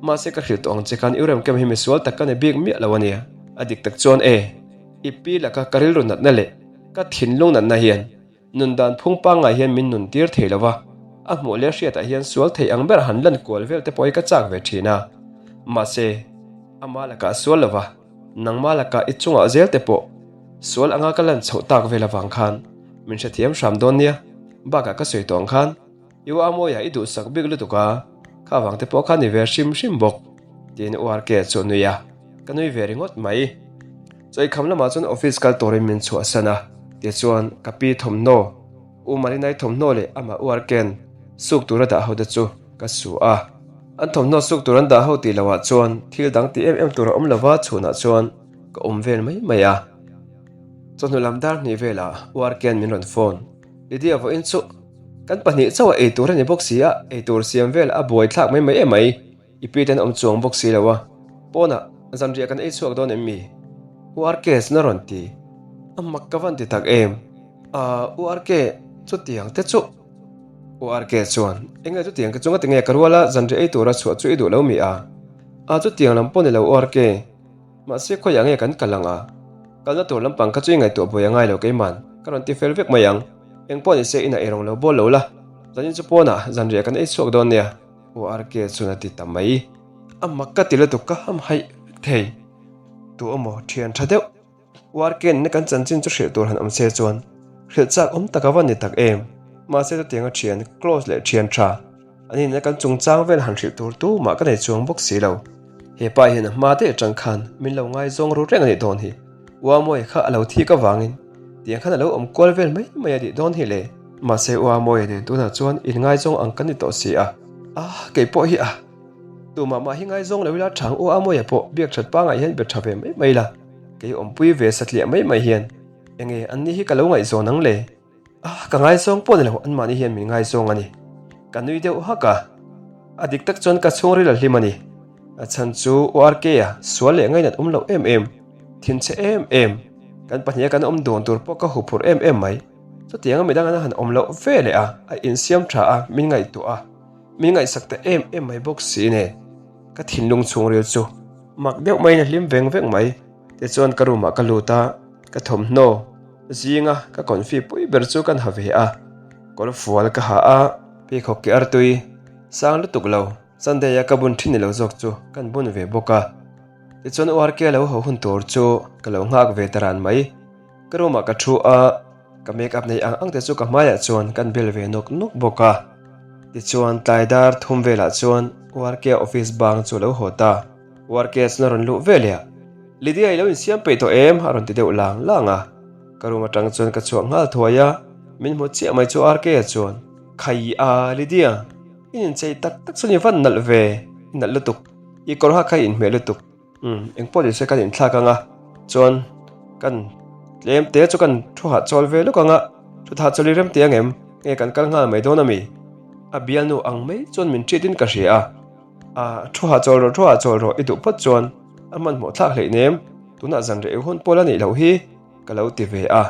Mahse ka hrilh tawh ang che khan Uremkima hi misual tak ka ni bik miah lo a nia. A dik tak chuan e, i pi laka ka rilru natna leh ka thinlung natna hian Nun dan phung pangngai hian min nun tir thei lo va, a hmuh leh hriatah hian sual thei ang ber han lan kual vel te pawh hi ka chak ve thin a. Mahse, ama lakah sual lo va, nangma lakah i chungah zel te pawh sual anga ka lan chhoh tak vel avang khan min hrethiam hram dawn nia, bakah ka sawi tawh ang khan i u Amoia i duhsak bik lutuk a, kha vang te pawh kha ni ve hrim hrim bawk, tiin U RK chu a nui a, ka nui ve ringawt mai. Chaikham lamah chuan office kal turin min chhuahsan a, tichuan ka pi thawmhnaw, U Marinai thawmhnaw leh amah U Arken suk tura dah ho te chu ka su a. An thawmhnaw suk tur an dah ho tih loah chuan thil dang ti em em tur a awm lova chhunah chuan ka awm vel mai mai a. Chawhnu lam dar hnih velah U Arken min rawn phone, Lydia vawiin chu kan pahnih chauh a ei tur a ni bawk si a, ei tur siam vel a buaithlak mai mai em mai. I pi ten awm chuang bawk si lo a, pawnah zanriah kan ei chhuak dawn em mi? U RK chuan a rawn ti. A mak ka van ti tak em? Ahh U RK, chutiang te chu. U RK chuan, Enge chutiang te chu ngati nge ka ruala zanriah ei tura chhuah chu i duh lo mi a? Ahh chutiang lam pawh ni lo U RK, mahse khawiah nge kan kal ang a? Kalna tur lampang kha chu i ngaihtuah buai a ngai lo keiman, ka rawn ti fel vek mai ang. Engpawh ni se inah ei rawng lo bawl lo la, zanin chu pawnah zanriah kan ei chhuak dawn nia. URK chuan a ti ta mai. A mak ka ti lutuk ka ham haih vek thei. Tu emaw thian tha deuh. Uarke nena kan chanchin chu hrilh tur han awm se chuan hrilh chak awm tak a va ni tak em. Mahse chutianga thian close leh thian tha an inna kan chungchang vel han hrilh tur tu mah ka nei chuang bawk si lo. He pa hian a hma daih atang khan min lo ngaizawng ru reng a nih dawn hi. Uamawia kha a lo thik avangin tiang khan a lo awm kual vel mai mai a nih dawn hi le. Mahse Uamawia nen tunah chuan inngaizawng ang kan ni tawh si a. Ah, kei pawh hi a. Tumah mah hi ngaizawng lo ila thang Uamawia pawh biak that pangai hian be tha ve mai mai la. Kei awmpui ve satliah mai mai hian enge anni hi ka lo ngaihzawn ang le? Ah, ka ngaizawng pawh ni lo, anmahni hian min ngaizawng a ni. Ka nui deuh hak a, a dik tak chuan ka chhungril a hlim a ni. A chhan chu URK-a sual leh ngainat awm loh em em, thinchhe em em, kan pahniha kan awm dun tur pawh ka huphurh em em mai. Chutianga midang an han awm loh ve leh a, a insiam tha a, min ngaihtuah a, min ngaihsak ta em em mai bawk si nen. Ka thinlung chhungril chu mak deuh maiin a hlim veng veng mai. Tichuan ka room ah ka lut a, ka thawmhnaw zinga ka confi pui ber chu kan ha ve a, kawrfual ka ha a, pheikhawk ke artui sang lutuk lo Sunday a ka bun thin ni lo zawk chu kan bun ve bawk a. Tichuan URK lo haw hun tur chu ka lo nghak ve ta ran mai. Ka room ah ka thu a, ka make up nei ang ang te chu ka hmaiah chuan kan bel ve nawk nawk bawk a. Tichuan tlai dar thum velah chuan URK office bang chu a lo haw ta. URK chuan a rawn luh ve leh a, Lydia i lo insiam peih tawh em? a rawn ti deuh lang lang a. Ka room atang chuan ka chhuak nghal thuai a, min hmu chiah mai chu RK chuan, Khai a, Lydia, i inchei tak tak chuan i van nalh ve, i nalh lutuk, i kawr ha kha i inhmeh lutuk. Umm, engpawh ni se kan inthlak ang a, chuan kan tlem te chu kan thu hahchawl ve lawk ang a, thu hahchawl i rem teh ang em? Nge kan kal nghal mai dawn a mi? A bialnu ang mai chuan min treat in ka hria a, a thu hahchawl rawh thu hahchawl rawh i duh phawt chuan a hmanhmawh thlak hleih nem, tunah zan reh hun pawl a nih loh hi ka lo ti ve a.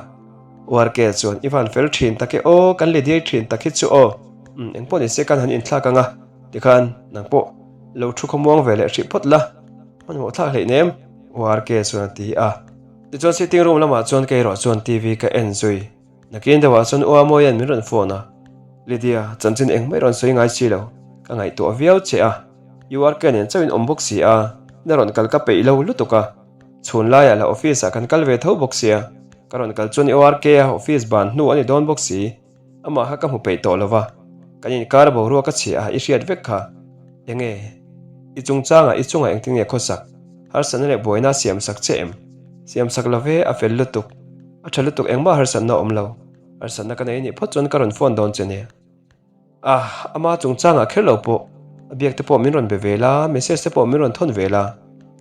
URK chuan i van fel thin tak e aw, kan le diai thin tak hi chu aw, umm engpawh ni se kan han inthlak ang a, tikhan nang pawh lo thu khawmuang ve leh hrih phawt la, hmanhmawh thlak hleih nem, URK chuan a ti a. Tichuan sitting room lamah chuan kei erawh chuan TV ka en zui. Nakin deuhah chuan U Amawia'n min rawn phone a, Lydia, chanchin engmah i rawn sawi ngai si lo, ka ngaihtuah viau che a, URK nen chauhin awm bawk si a, na rawn kal ka peih lo lutuk a, chhun laiah lah office ah kan kal ve tho bawk sia, ka rawn kal chuan URK a office ban hnu a ni dawn bawk si. Amah kha ka hmu peih tawh lo va, kan inkar boruak a chhia a, i hriat vek kha. Enge? I chungchangah i chungah engtin nge khawsak? Harsatna leh buaina a siamsak che em? Siamsak lo ve, a fel lutuk. A tha lutuk engmah harsatna a awm lo. Harsatna ka nei nih phawt chuan ka rawn phone dawn che nia. Ah, ama chungchangah kher lo pawh, a biak te pawh min rawn be ve la, message te pawh min rawn thawn ve la.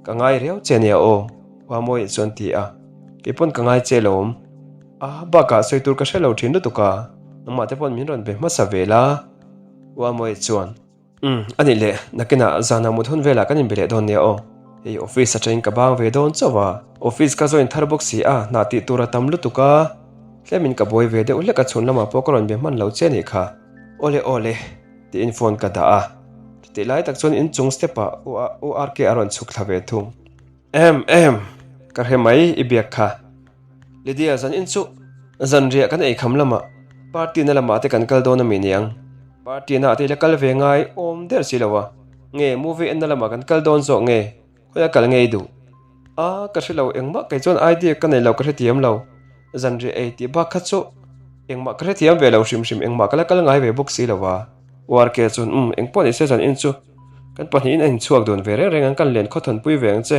Ka ngai riau che nia aw, Uamawiah chuan ti a. Kei pawn ka ngai che lo awm. A, bakah sawi tur ka hre lo thin lutuk a, nangmah te pawn min rawn be hmasa ve la. Uamawiah chuan, Umm, a nih leh, nakinah zanah mut hun velah kan inbe leh dawn nia aw. Hei office atangin ka bang ve dawn chauh a, office ka join thar bawk si a, hna tih tur a tam lutuk a, tlemin ka buai ve deuh hlek a chhun lamah pawh ka rawn be hman lo che nih kha. Awle awle, tiin phone ka dah a, chutih lai tak chuan inchung step ah URK a rawn chhuk thla ve thung. Ehem ehem, ka hre mai i biak kha. Lydia zan in chu zanriah kan eikham lamah party na lamah te kan kal dawn a mi niang. Party na ah te i la kal ve ngai awm der si lo a, nge movie en na lamah kan kal dawn zawk nge khawi a kal ngei duh? A, ka hre lo engmah kei chuan idea ka nei lo ka hrethiam lo. Zanriah ei tih bak kha chu engmah ka hrethiam ve lo hrim hrim engmah ka la kal ngai ve bawk si lo a. URK chuan umm engpawh ni se zan in chu kan pahnihin a inchhuak dun ve reng reng ang kan len khawthawnpui ve ang che.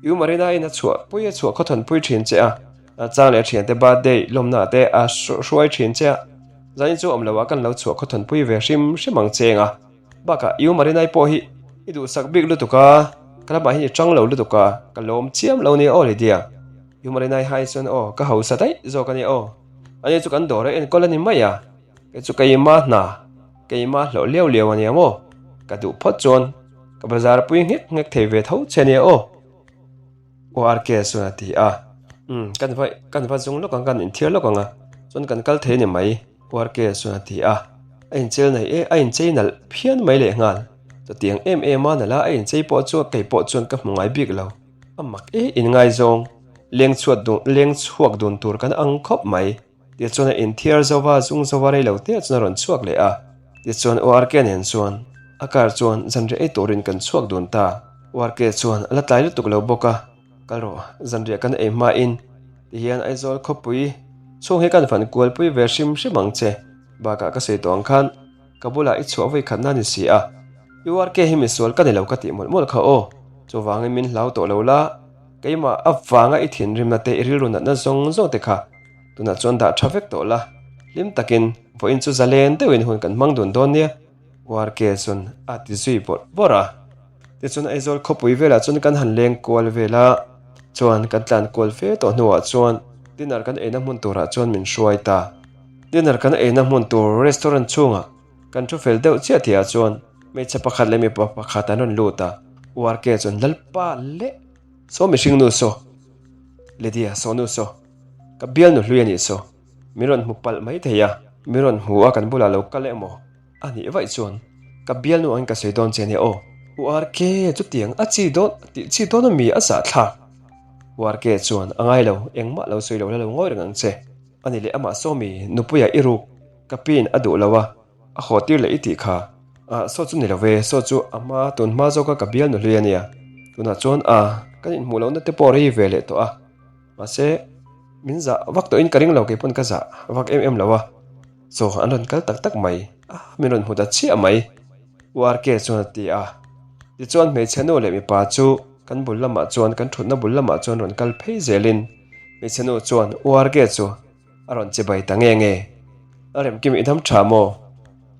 U Marina in a chhuah pui a chhuah khawthawnpui thin che a, a chang leh thiante birthday lawmna te a hruai thin che a, zan in chu awm lo ah kan lo chhuah khawthawnpui ve hrim hrim ang cheng a. Bakah U Marinai pawh hi i duhsak bik lutuk a, ka lamah hian i tang lo lutuk a, ka lawm chiam lo nia aw Lydia. U Marinai hai chuan aw ka hausa daih zawk a nia aw. Ani chu kan dawr a enkawl a ni mai a, kei chu keima hna, keima hlawh liau liau a nia maw? Ka duh phawt chuan ka bazar pui nghek nghek thei ve tho che nia aw. U RK chuan a ti a, Umm kan va kan va zung lawk ang kan inthiar lawk ang a, chuan kan kal thei a ni mai. URK chuan a ti a, a inchel nei e, a inchei nalh phian mai leh nghal. Chutiang em em a nalh a, a inchei pawh chu kei pawh chuan ka hmu ngai bik lo. A mak e inngaizawng, leng chhuat dun, leng chhuak dun tur kan ang khawp mai. Tichuan a inthiar zo va, zung zo va rei lo te chuan a rawn chhuak leh a. Tichuan URK nen chuan a car chuan zanriah ei turin kan chhuak dun ta. URK chuan a la tlai lutuk lo bawk a, kal rawh, zanriah kan ei hmain. Tihian Aizawl khawpui chhung hi kan fan kualpui ve hrim hrim ang che. Bakah ka sawi tawh ang khan ka bulah i chhuah vawi khatna ni si a. URK hi misual ka ni lo ka tih mawlh mawlh kha aw. Chuvangin min hlau tawh lo la, keimah avanga i thinrimna te i rilru natna zawng zawng te kha tunah chuan dah tha vek tawh la. Hlim takin vawiin chu zalen deuhin hun kan hmang dun dawn nia. URK chuan a ti zui bawrh bawrh a. Tichuan Aizawl khawpui velah chuan kan han leng kual vel a, chuan kan tlan kual fe tawh hnuah chuan dinner kan eina hmun turah chuan min hruai ta. Dinner kan eina hmun tur restaurant chhungah kan thu fel deuh chiah tihah chuan hmeichhe pakhat leh mipa pakhat an rawn lut a, URK chuan Lalpa leh saw mihring nu saw, Lydia saw nu saw, ka bialnu hlui a nih saw, min rawn hmu palh mai thei a, min rawn hmu a kan bulah lo kal emaw? A nih vaih chuan ka bialnu angin ka sawi dawn che nia aw. U RK chutiang a chi dawn tih chi dawn ami a zahthlak. U RK chuan a ngai lo, engmah lo sawi lo la lo ngawi reng ang che. A ni leh amah Sawmi nupuia i ruk ka piin a duh lo a, a haw tir leh i tih kha. Ah saw chu ni lo ve, saw chu a hma tun hma zawka ka bialnu hlui a nia. Tunah chuan a kan inhmuh lohna te pawh rei ve leh tawh a. Mahse min zah vak tawhin ka ring lo kei pawn ka zah vak em em lo a. Chaw an rawn kal tak tak mai a, min rawn hmu ta chiah mai, URK chuan a ti a. Tichuan hmeichhe nu leh mipa chu kan bul lamah chuan kan thutna bul lamah chuan rawn kal phei zelin hmeichhe nu chuan URK chu a rawn che bai ta nge nge. A remkim i dam tha maw?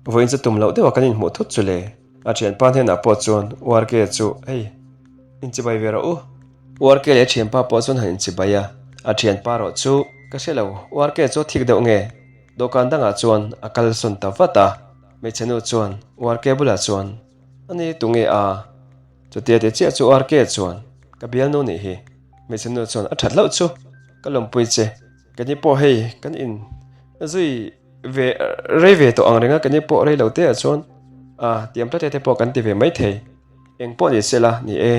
Vawiin chu tum loh deuha kan inhmuh thut chu le. A thianpa hnenah pawh chuan URK chu hei inchibai ve rawh u. URK leh a thianpa pawh chuan han inchibai a, a thianpa rawh chu ka hre lo, URK chu a thik deuh nge? Dawhkan dangah chuan a kal sawn ta vat a, hmeichhe nu chuan URK bulah chuan, A ni tunge a? Chutia ti chiah chu URK chuan, Ka bialnu nih hi. Hmeichhe nu chuan, A that hlauh chu, ka lawmpui che. Kani pawh hei kan in zui ve rei ve tawh ang reng a, kani pawh rei lo te ah chuan a tiam tlat te pawh kan ti ve mai thei. Eng pawh ni se la, ni e,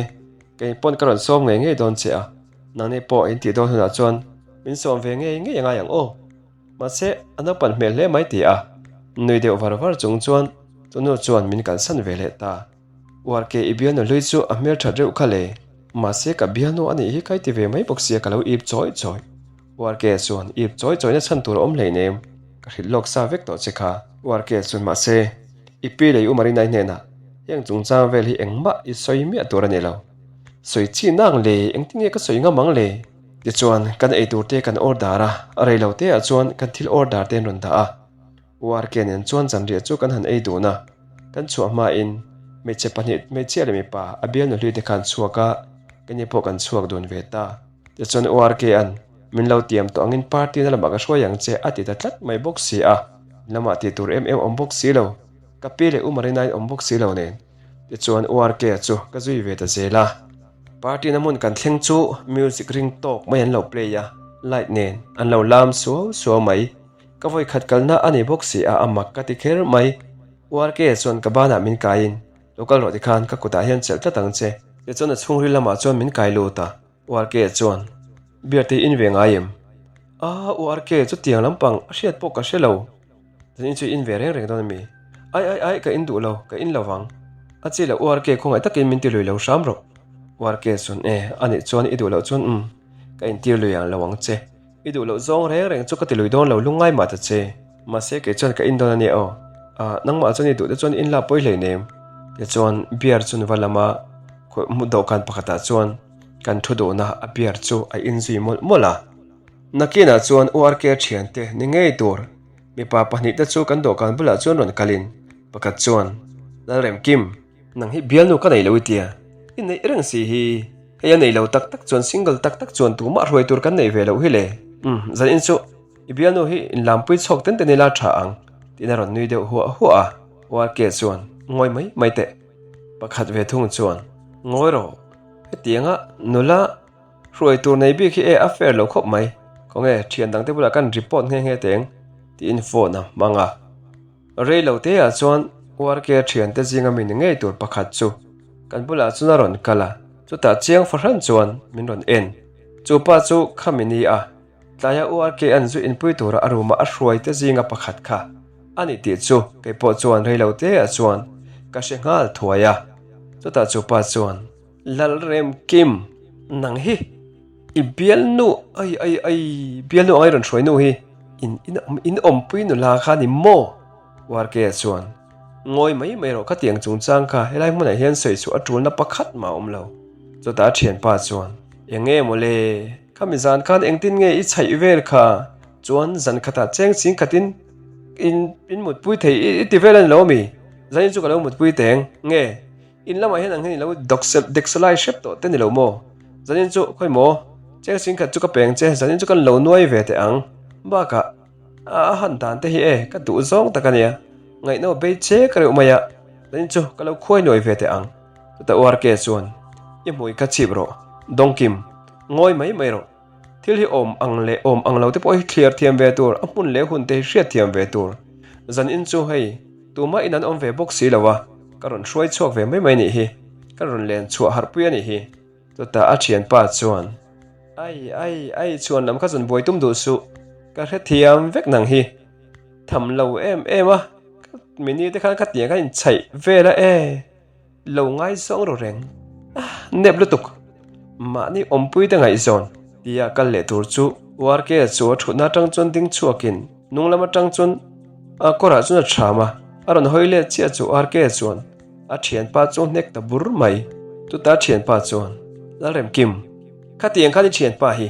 kei pawn ka rawn sawm ngei ngei dawn che a, nangni pawh in tih dawn hunah chuan min sawm ve ngei ngei a ngai ang aw. Mahse, a naupan hmel hle mai ti a, nui deuh var var chung chuan chu nu chuan min kalsan ve leh ta. URK i bialnu hlui chu a hmel that reuh kha le, mahse ka bialnu a nih hi kai ti ve mai bawk sia ka lo ip chawi chawi. URK chuan ip chawi chawi na chhan tur a awm hleinem, ka hrilh lawk sa vek tawh che kha. URK chuan mahse, i pi leh i u Marinai hnenah heng chungchang vel hi engmah i sawi miah tur a ni lo. Sawi chi nang le, engtin nge ka sawi ngam ang le? Tichuan, kan eitur te kan order a, a rei lo te ah chuan kan thil order te an rawn dah a. URK nen chuan zanriah chu kan han ei dun a, kan chhuah hmain hmeichhe pahnih, hmeichhia leh mipa, a bialnu hlui te khan chhuak a, keini pawh kan chhuak dun ve ta. Tichuan URK an min lo tiam tawh angin party na lamah ka hruai ang che a ti ta tlat mai bawk si a, lamah tih tur em em awm bawk si lo, ka pi leh U Marina-in awm bawk si lo nen. Tichuan URK chu ka zui ve ta zel a. Party na hmun kan thleng chu music ring tawk mai an lo play a, light nen an lo lam suau suau mai. Ka vawi khat kalna a ni bawk si a, a mak ka ti kher mai. URK chuan ka banah min kaiin, Lo kal rawh tikhan ka kutah hian chelh tlat ang che. Tichuan a chhungril lamah chuan min kai lut a, URK chuan, Beer te in ve ngai em? A, URK chutiang lampang a hriat pawh ka hre lo. Zan in chu i in ve reng reng dawn a mi? Ai ai ai, ka in duh lo, ka in lo vang. A chi loh URK khawngaih takin min ti lui lo hram rawh. URK chuan e, a nih chuan i duh loh chuan umm, ka in tir lui ang lo ang che. I duh loh zawng reng reng chu ka ti lui dawn lo lungngai mah ta che. Mahse kei chuan ka in dawn a nia aw. Ah, nangmah chuan i duh te chuan in la pawi hleinem. Tichuan beer chu va lam a, khawi dawhkan pakhatah chuan kan thu duhna a beer chu a in zui mawlh mawlh a. Nakinah chuan URK thiante ni ngei tur mipa pahnihte chu kan dawhkan bulah chuan rawn kalin pakhat chuan, Lalremkim, nang hi bialnu ka nei lo i tia, i neih reng si hi, hei a nei lo tak tak chuan single tak tak chuan tumah hruai tur kan nei ve loh hi le. Umm, zanin chu i bialnu hi inlampui chhawk ten ten ila tha ang, tiin a rawn nui deuh huah huah a. URK chuan, Ngawi mai mai teh. Pakhat ve thung chuan, Ngawi rawh, hetianga nula Hruai tur nei bik hi e a fair lo khawp mai, khawnge thian dangte bulah kan report nghe nghe teng tiin phone a hmang a. Rei lo te ah chuan URK thiante zinga mi ni ngei tur pakhat chu kan bulah chuan a rawn kal a, chutah chiang fahran chuan min rawn en. Chu pa chu khami ni a, tlaia URK an zu inpui tura a room-a a hruai te zinga pakhat kha a ni tih chu kei pawh chuan rei lo te ah chuan ka hre nghal thuai a, chutah chu pa chuan. Lalremkim, nang hi! I bialnu, ai ai ai, bialnu anga i rawn hruai nu hi in in in awmpui nula kha a ni maw? Uarkea chuan, Ngawi mai mai rawh khatiang chungchang kha helai hmunah hian sawi chhuah a tulna pakhat mah a awm lo. Chutah a thianpa chuan, Eng nge maw le? Khami zan khan engtin nge i chhaih vel kha? Chuan zan khatah cheng ching khatin in in mutpui thei i ti vel a ni lo ami? Zanin chu ka lo mutpui teng nge? In lamah hian ang hian i lo deksaw lai hrep tawh te ni lo maw? Zanin chu khawi maw? Cheng ching khat chu ka peng che, zanin chu kan lo nuai ve teh ang. Bakah a han dan te hi e, ka duh zawng tak a nia. Ngaihno bei che ka reuh mai a, zanin chu ka lo khuai nuai ve teh ang. Chutah URK chuan, I hmui kha chhip rawh, Dawngkim, ngawi mai mai rawh. Thil hi awm ang leh awm ang lo te pawh hi thliar thiam ve tur, a hmun leh hun te hi hriat thiam ve tur. Zan in chu hei, tumah in an awm ve bawk si lo a, ka rawn hruai chhuak ve mai mai nih hi, ka rawn len chhuah harh pui a nih hi. Chutah a thianpa chuan, Ai, ai, ai chhuan lam kha zawn buai tum duh suh, ka hrethiam vek nang hi. Tham lo em em a, ka mini te khan ka tiang khan inchhaih vel a e. Lo ngaizawng ru reng. Ah, nep lutuk. Mahni awmpui te ngaihzawn. Tia kal leh tur chu URK chu a thutna atang chuan ding chhuakin hnung lam atang chuan a kawrah chuan a cham a, a rawn hawi let chiah chu URK chuan a thianpa chu hnek ta bur mai. Chutah a thianpa chuan, Lalremkim, khatiang khan i thianpa hi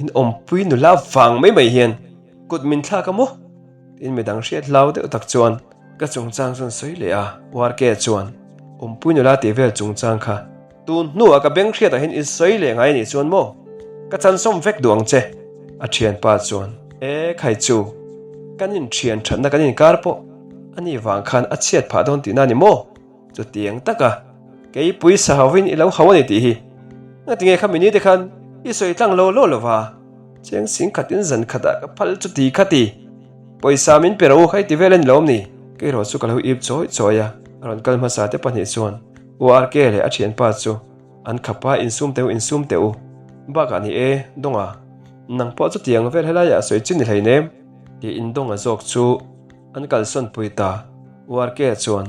in awmpui nula vang mai mai hian kut min thlak a maw? Tiin midang hriat hlau deuh tak chuan Ka chungchang chuan sawi leh a, Uarke chuan awmpui nula tih vel chungchang kha tun hnuah ka beng hriatah hian i sawi leh ngai anih chuan maw? Ka chansawm vek duh ang che. A thianpa chuan, E khai chu, kan inthian thatna kan inkar pawh ani vang khan a chhiat phah dawn tihna a ni maw? Chutiang taka keipui sa hovin i lo hau a ni tih hi ngatinge kha mini te khan i sawi tlang lo lo lova, cheng sing khatin zan khatah ka phal chuti khati. Pawisa min pe rawh u hei ti vel a ni lo awm ni? Keiraw chu ka lo ip chawi chawi a, a rawn kal hmasa te pahnih chuan URK leh a thianpa chu an khap a, insum teh u, insum teh u. Bakah ni e, Dawnga, nang pawh chutiang vel helaiah sawi chi ni hleinem tiin Dawnga zawk chu an kalsawn pui ta. URK chuan,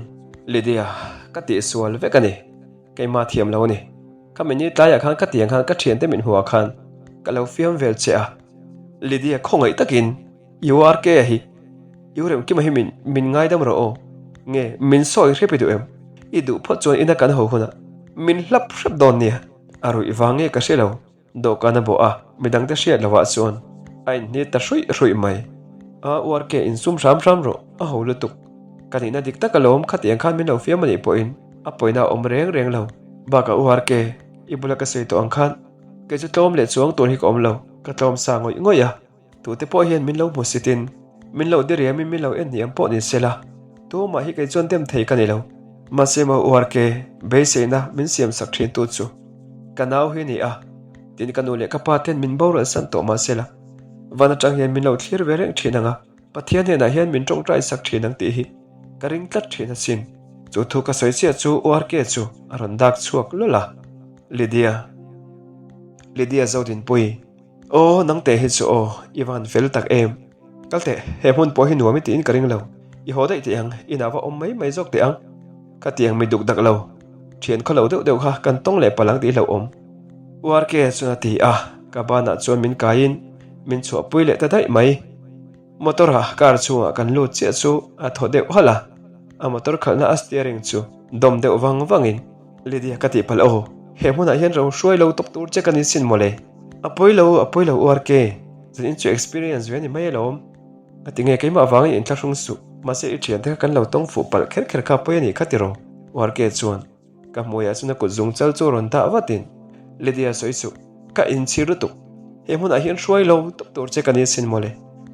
Lydia, ka tihsual vek a ni, keimah thiam lo a ni. Ka mini tlaiah khan ka tiang khan ka thiante min hmuh ah khan ka lo fiam vel che a, Lydia khawngaih takin URK a hi U Remkima hi min min ngaidam rawh aw, nge min sawi hrep i duh em? I duh phawt chuan ina kan haw hunah min hlap hrep dawn nia, a ruih vang nge ka hre lo. Dawhkan a bawh a, midangte hriat lovah chuan a inhnit ta hruih hruih mai. A uar ke insum hram hram rawh, a ho lutuk. Ka nihna dik tak alawm, khatiang khan min lo fiam a nih pawhin a pawina a awm reng reng lo. Bakah uar ke, i bula ka sawi tawh ang khan kei chu tlawm leh chuang tur hi ka awm lo, ka tlawm sa ngawih ngawih a. Tute pawh hian min lo hmu sitin, min lo diriamin min lo en hniam pawh ni se la, tumah hi kei chuan dem thei ka ni lo. Mahse maw URK, beiseina min siam sak thin tu chu ka nau hi ni a, tin ka nu leh ka pa ten min boral san tawh mah se la, van atang hian min lo thlir ve reng thin ang a, Pathian hnenah hian min tawngtai sak thin ang tih hi ka ring tlat thin asin. Chu thu ka sawi chiah chu URK chu a rawn dak chhuak lawlh a, Lydia. Lydia Zodinpuii. Aw, nangte hi chu aw, i van fel tak em. Kal teh, he hmun pawh hi nuam i tiin ka ring lo. I haw daih teh ang, inah va awm mai mai zawk teh ang. Ka tiang mi duk dak lo, thian khaw lo deuh deuh kha kan tawng leh palh ang tih hlauhawm. URK chuan a ti a, ka banah chuan min kaiin min chhuahpui leh ta daih mai. Motor ah car chhungah kan lut chiah chu a thaw deuh halh a, a motor khalhna a steering chu dawm deuh vang vangin, Lydia ka tih palh aw, he hmunah hian ro hruai lo tawp tur che ka ni sin mawle. A pawi lo, a pawi lo URK, zan in chu experience ve a ni mai alawm. Ka ti nge keimah vangin inthlahrung suh, mahse i thiante kha kan lo tawng fuh palh kher kher kha pawi a nih kha tiraw URK chuan. Ka hmuiah chuan a kut zung chal chu rawn dah vatin, Lydia sawi suh, ka inchhir lutuk. He hmunah hian hruai lo tawp tur che ka ni sin mawle.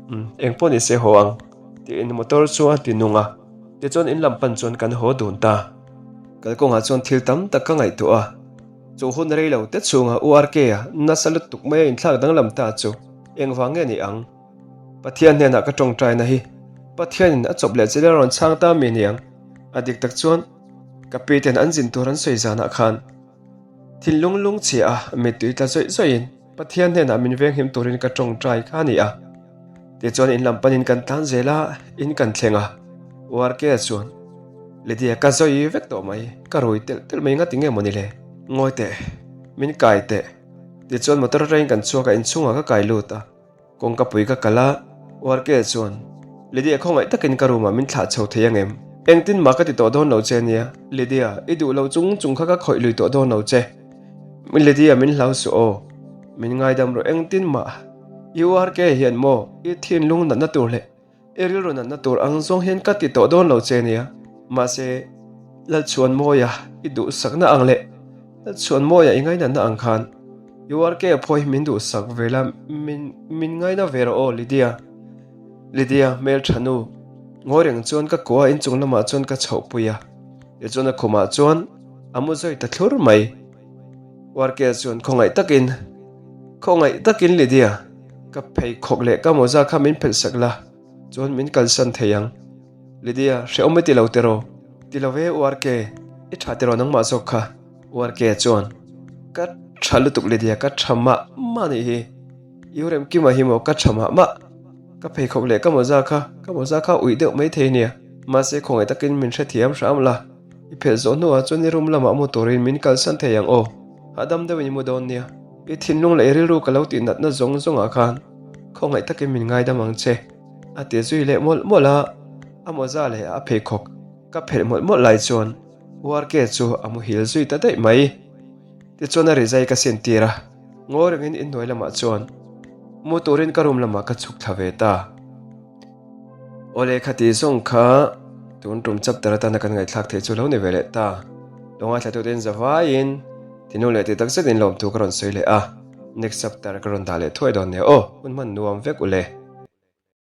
Umm, eng pawh ni se haw ang, tiin motor chu a ti nung a. Tichuan in lam pan chuan kan haw dun ta. Kalkawngah chuan thil tam tak ka ngaihtuah a, chu hun rei lo te chhunga URK-a nasa lutuk maia inthlak danglam ta chu engvang nge ni ang? Pathian hnenah ka tawngtaina hi Pathianin a chawp leh chil a rawn chhang ta mi niang? A dik tak chuan ka pi ten an zin tur an sawi zanah khan thinlung lungchhia a mittui tla zawih zawihin Pathian hnenah min venghim turin ka tawngtai kha a ni a. Tichuan in lam panin kan tlan zel a, in kan thleng a. URK chuan, Lydia ka zawi vek tawh mai, ka rui telh telh mai ngati nge mawni le? Ngawi teh, min kai teh. Tichuan motor atangin kan chhuak a, inchhungah ka kai lut a. Kawngka pui ka kal a, Uarke chuan, Lydia khawngaih takin ka room ah min thlah chho thei angem? Engtin mah ka ti tawh dawn lo che nia. Lydia, i duh lo chung chung kha ka khawih lui tawh dawn lo che. Lydia min hlau suh aw. Min ngaidam rawh engtin mah. I Uarke hian maw i thinlung natna tur leh I rilru natna tur ang zawng hian ka ti tawh dawn lo che nia. Mahse, Lalchhuanmawia i duhsakna ang leh Lalchhuanmawia i ngainatna ang khan URK pawh hi min duhsak ve la, min min ngaina ve rawh aw Lydia. Lydia, hmeltha nu. Ngawi reng chuan ka kua inchung lamah chuan ka chhohpui a. Tichuan a khumah chuan a mu zawi ta thlur mai. URK chuan khawngaih takin, Khawngaih takin Lydia. Ka pheikhawk leh ka mawza kha min phelh sak la, chuan min kalsan thei ang. Lydia, hrehawm i ti lo tiraw? Ti lo ve URK, i tha tiraw nangmah zawk kha? URK chuan, Ka tha lutuk Lydia, ka tha mah mah nih hi. I Uremkima hi maw ka tha mah mah. Ka pheikhawk leh ka mawza kha, ka mawza kha uih deuh mai thei nia. Mahse khawngaih takin min hrethiam hram la. I phelh zawh hnuah chuan i room lamah mu turin min kalsan thei ang aw. Hahdam deuhin i mu dawn nia. I thinlung leh i rilru ka lo tih natna zawng zawngah khan khawngaih takin min ngaidam ang che, a ti zui leh mawlh mawlh a. A mawza leh a pheikhawk ka phelh mawlh mawlh lai chuan URK chu a muhil zui ta daih mai. Tichuan a rizai ka sin tir a, ngawi rengin inhnuai lamah chuan mu turin ka room lamah ka chhuk thla ve ta. Awle khati zawng kha tun tum chapter atana kan ngaihthlak theih chu lo ni ve leh ta. Lo ngaithlatute in zavaiin tinu leh ti tak zetin lawmthu ka rawn sawi leh a, next chapter ka rawn dah leh thuai dawn nia aw, hun hman nuam vek u le.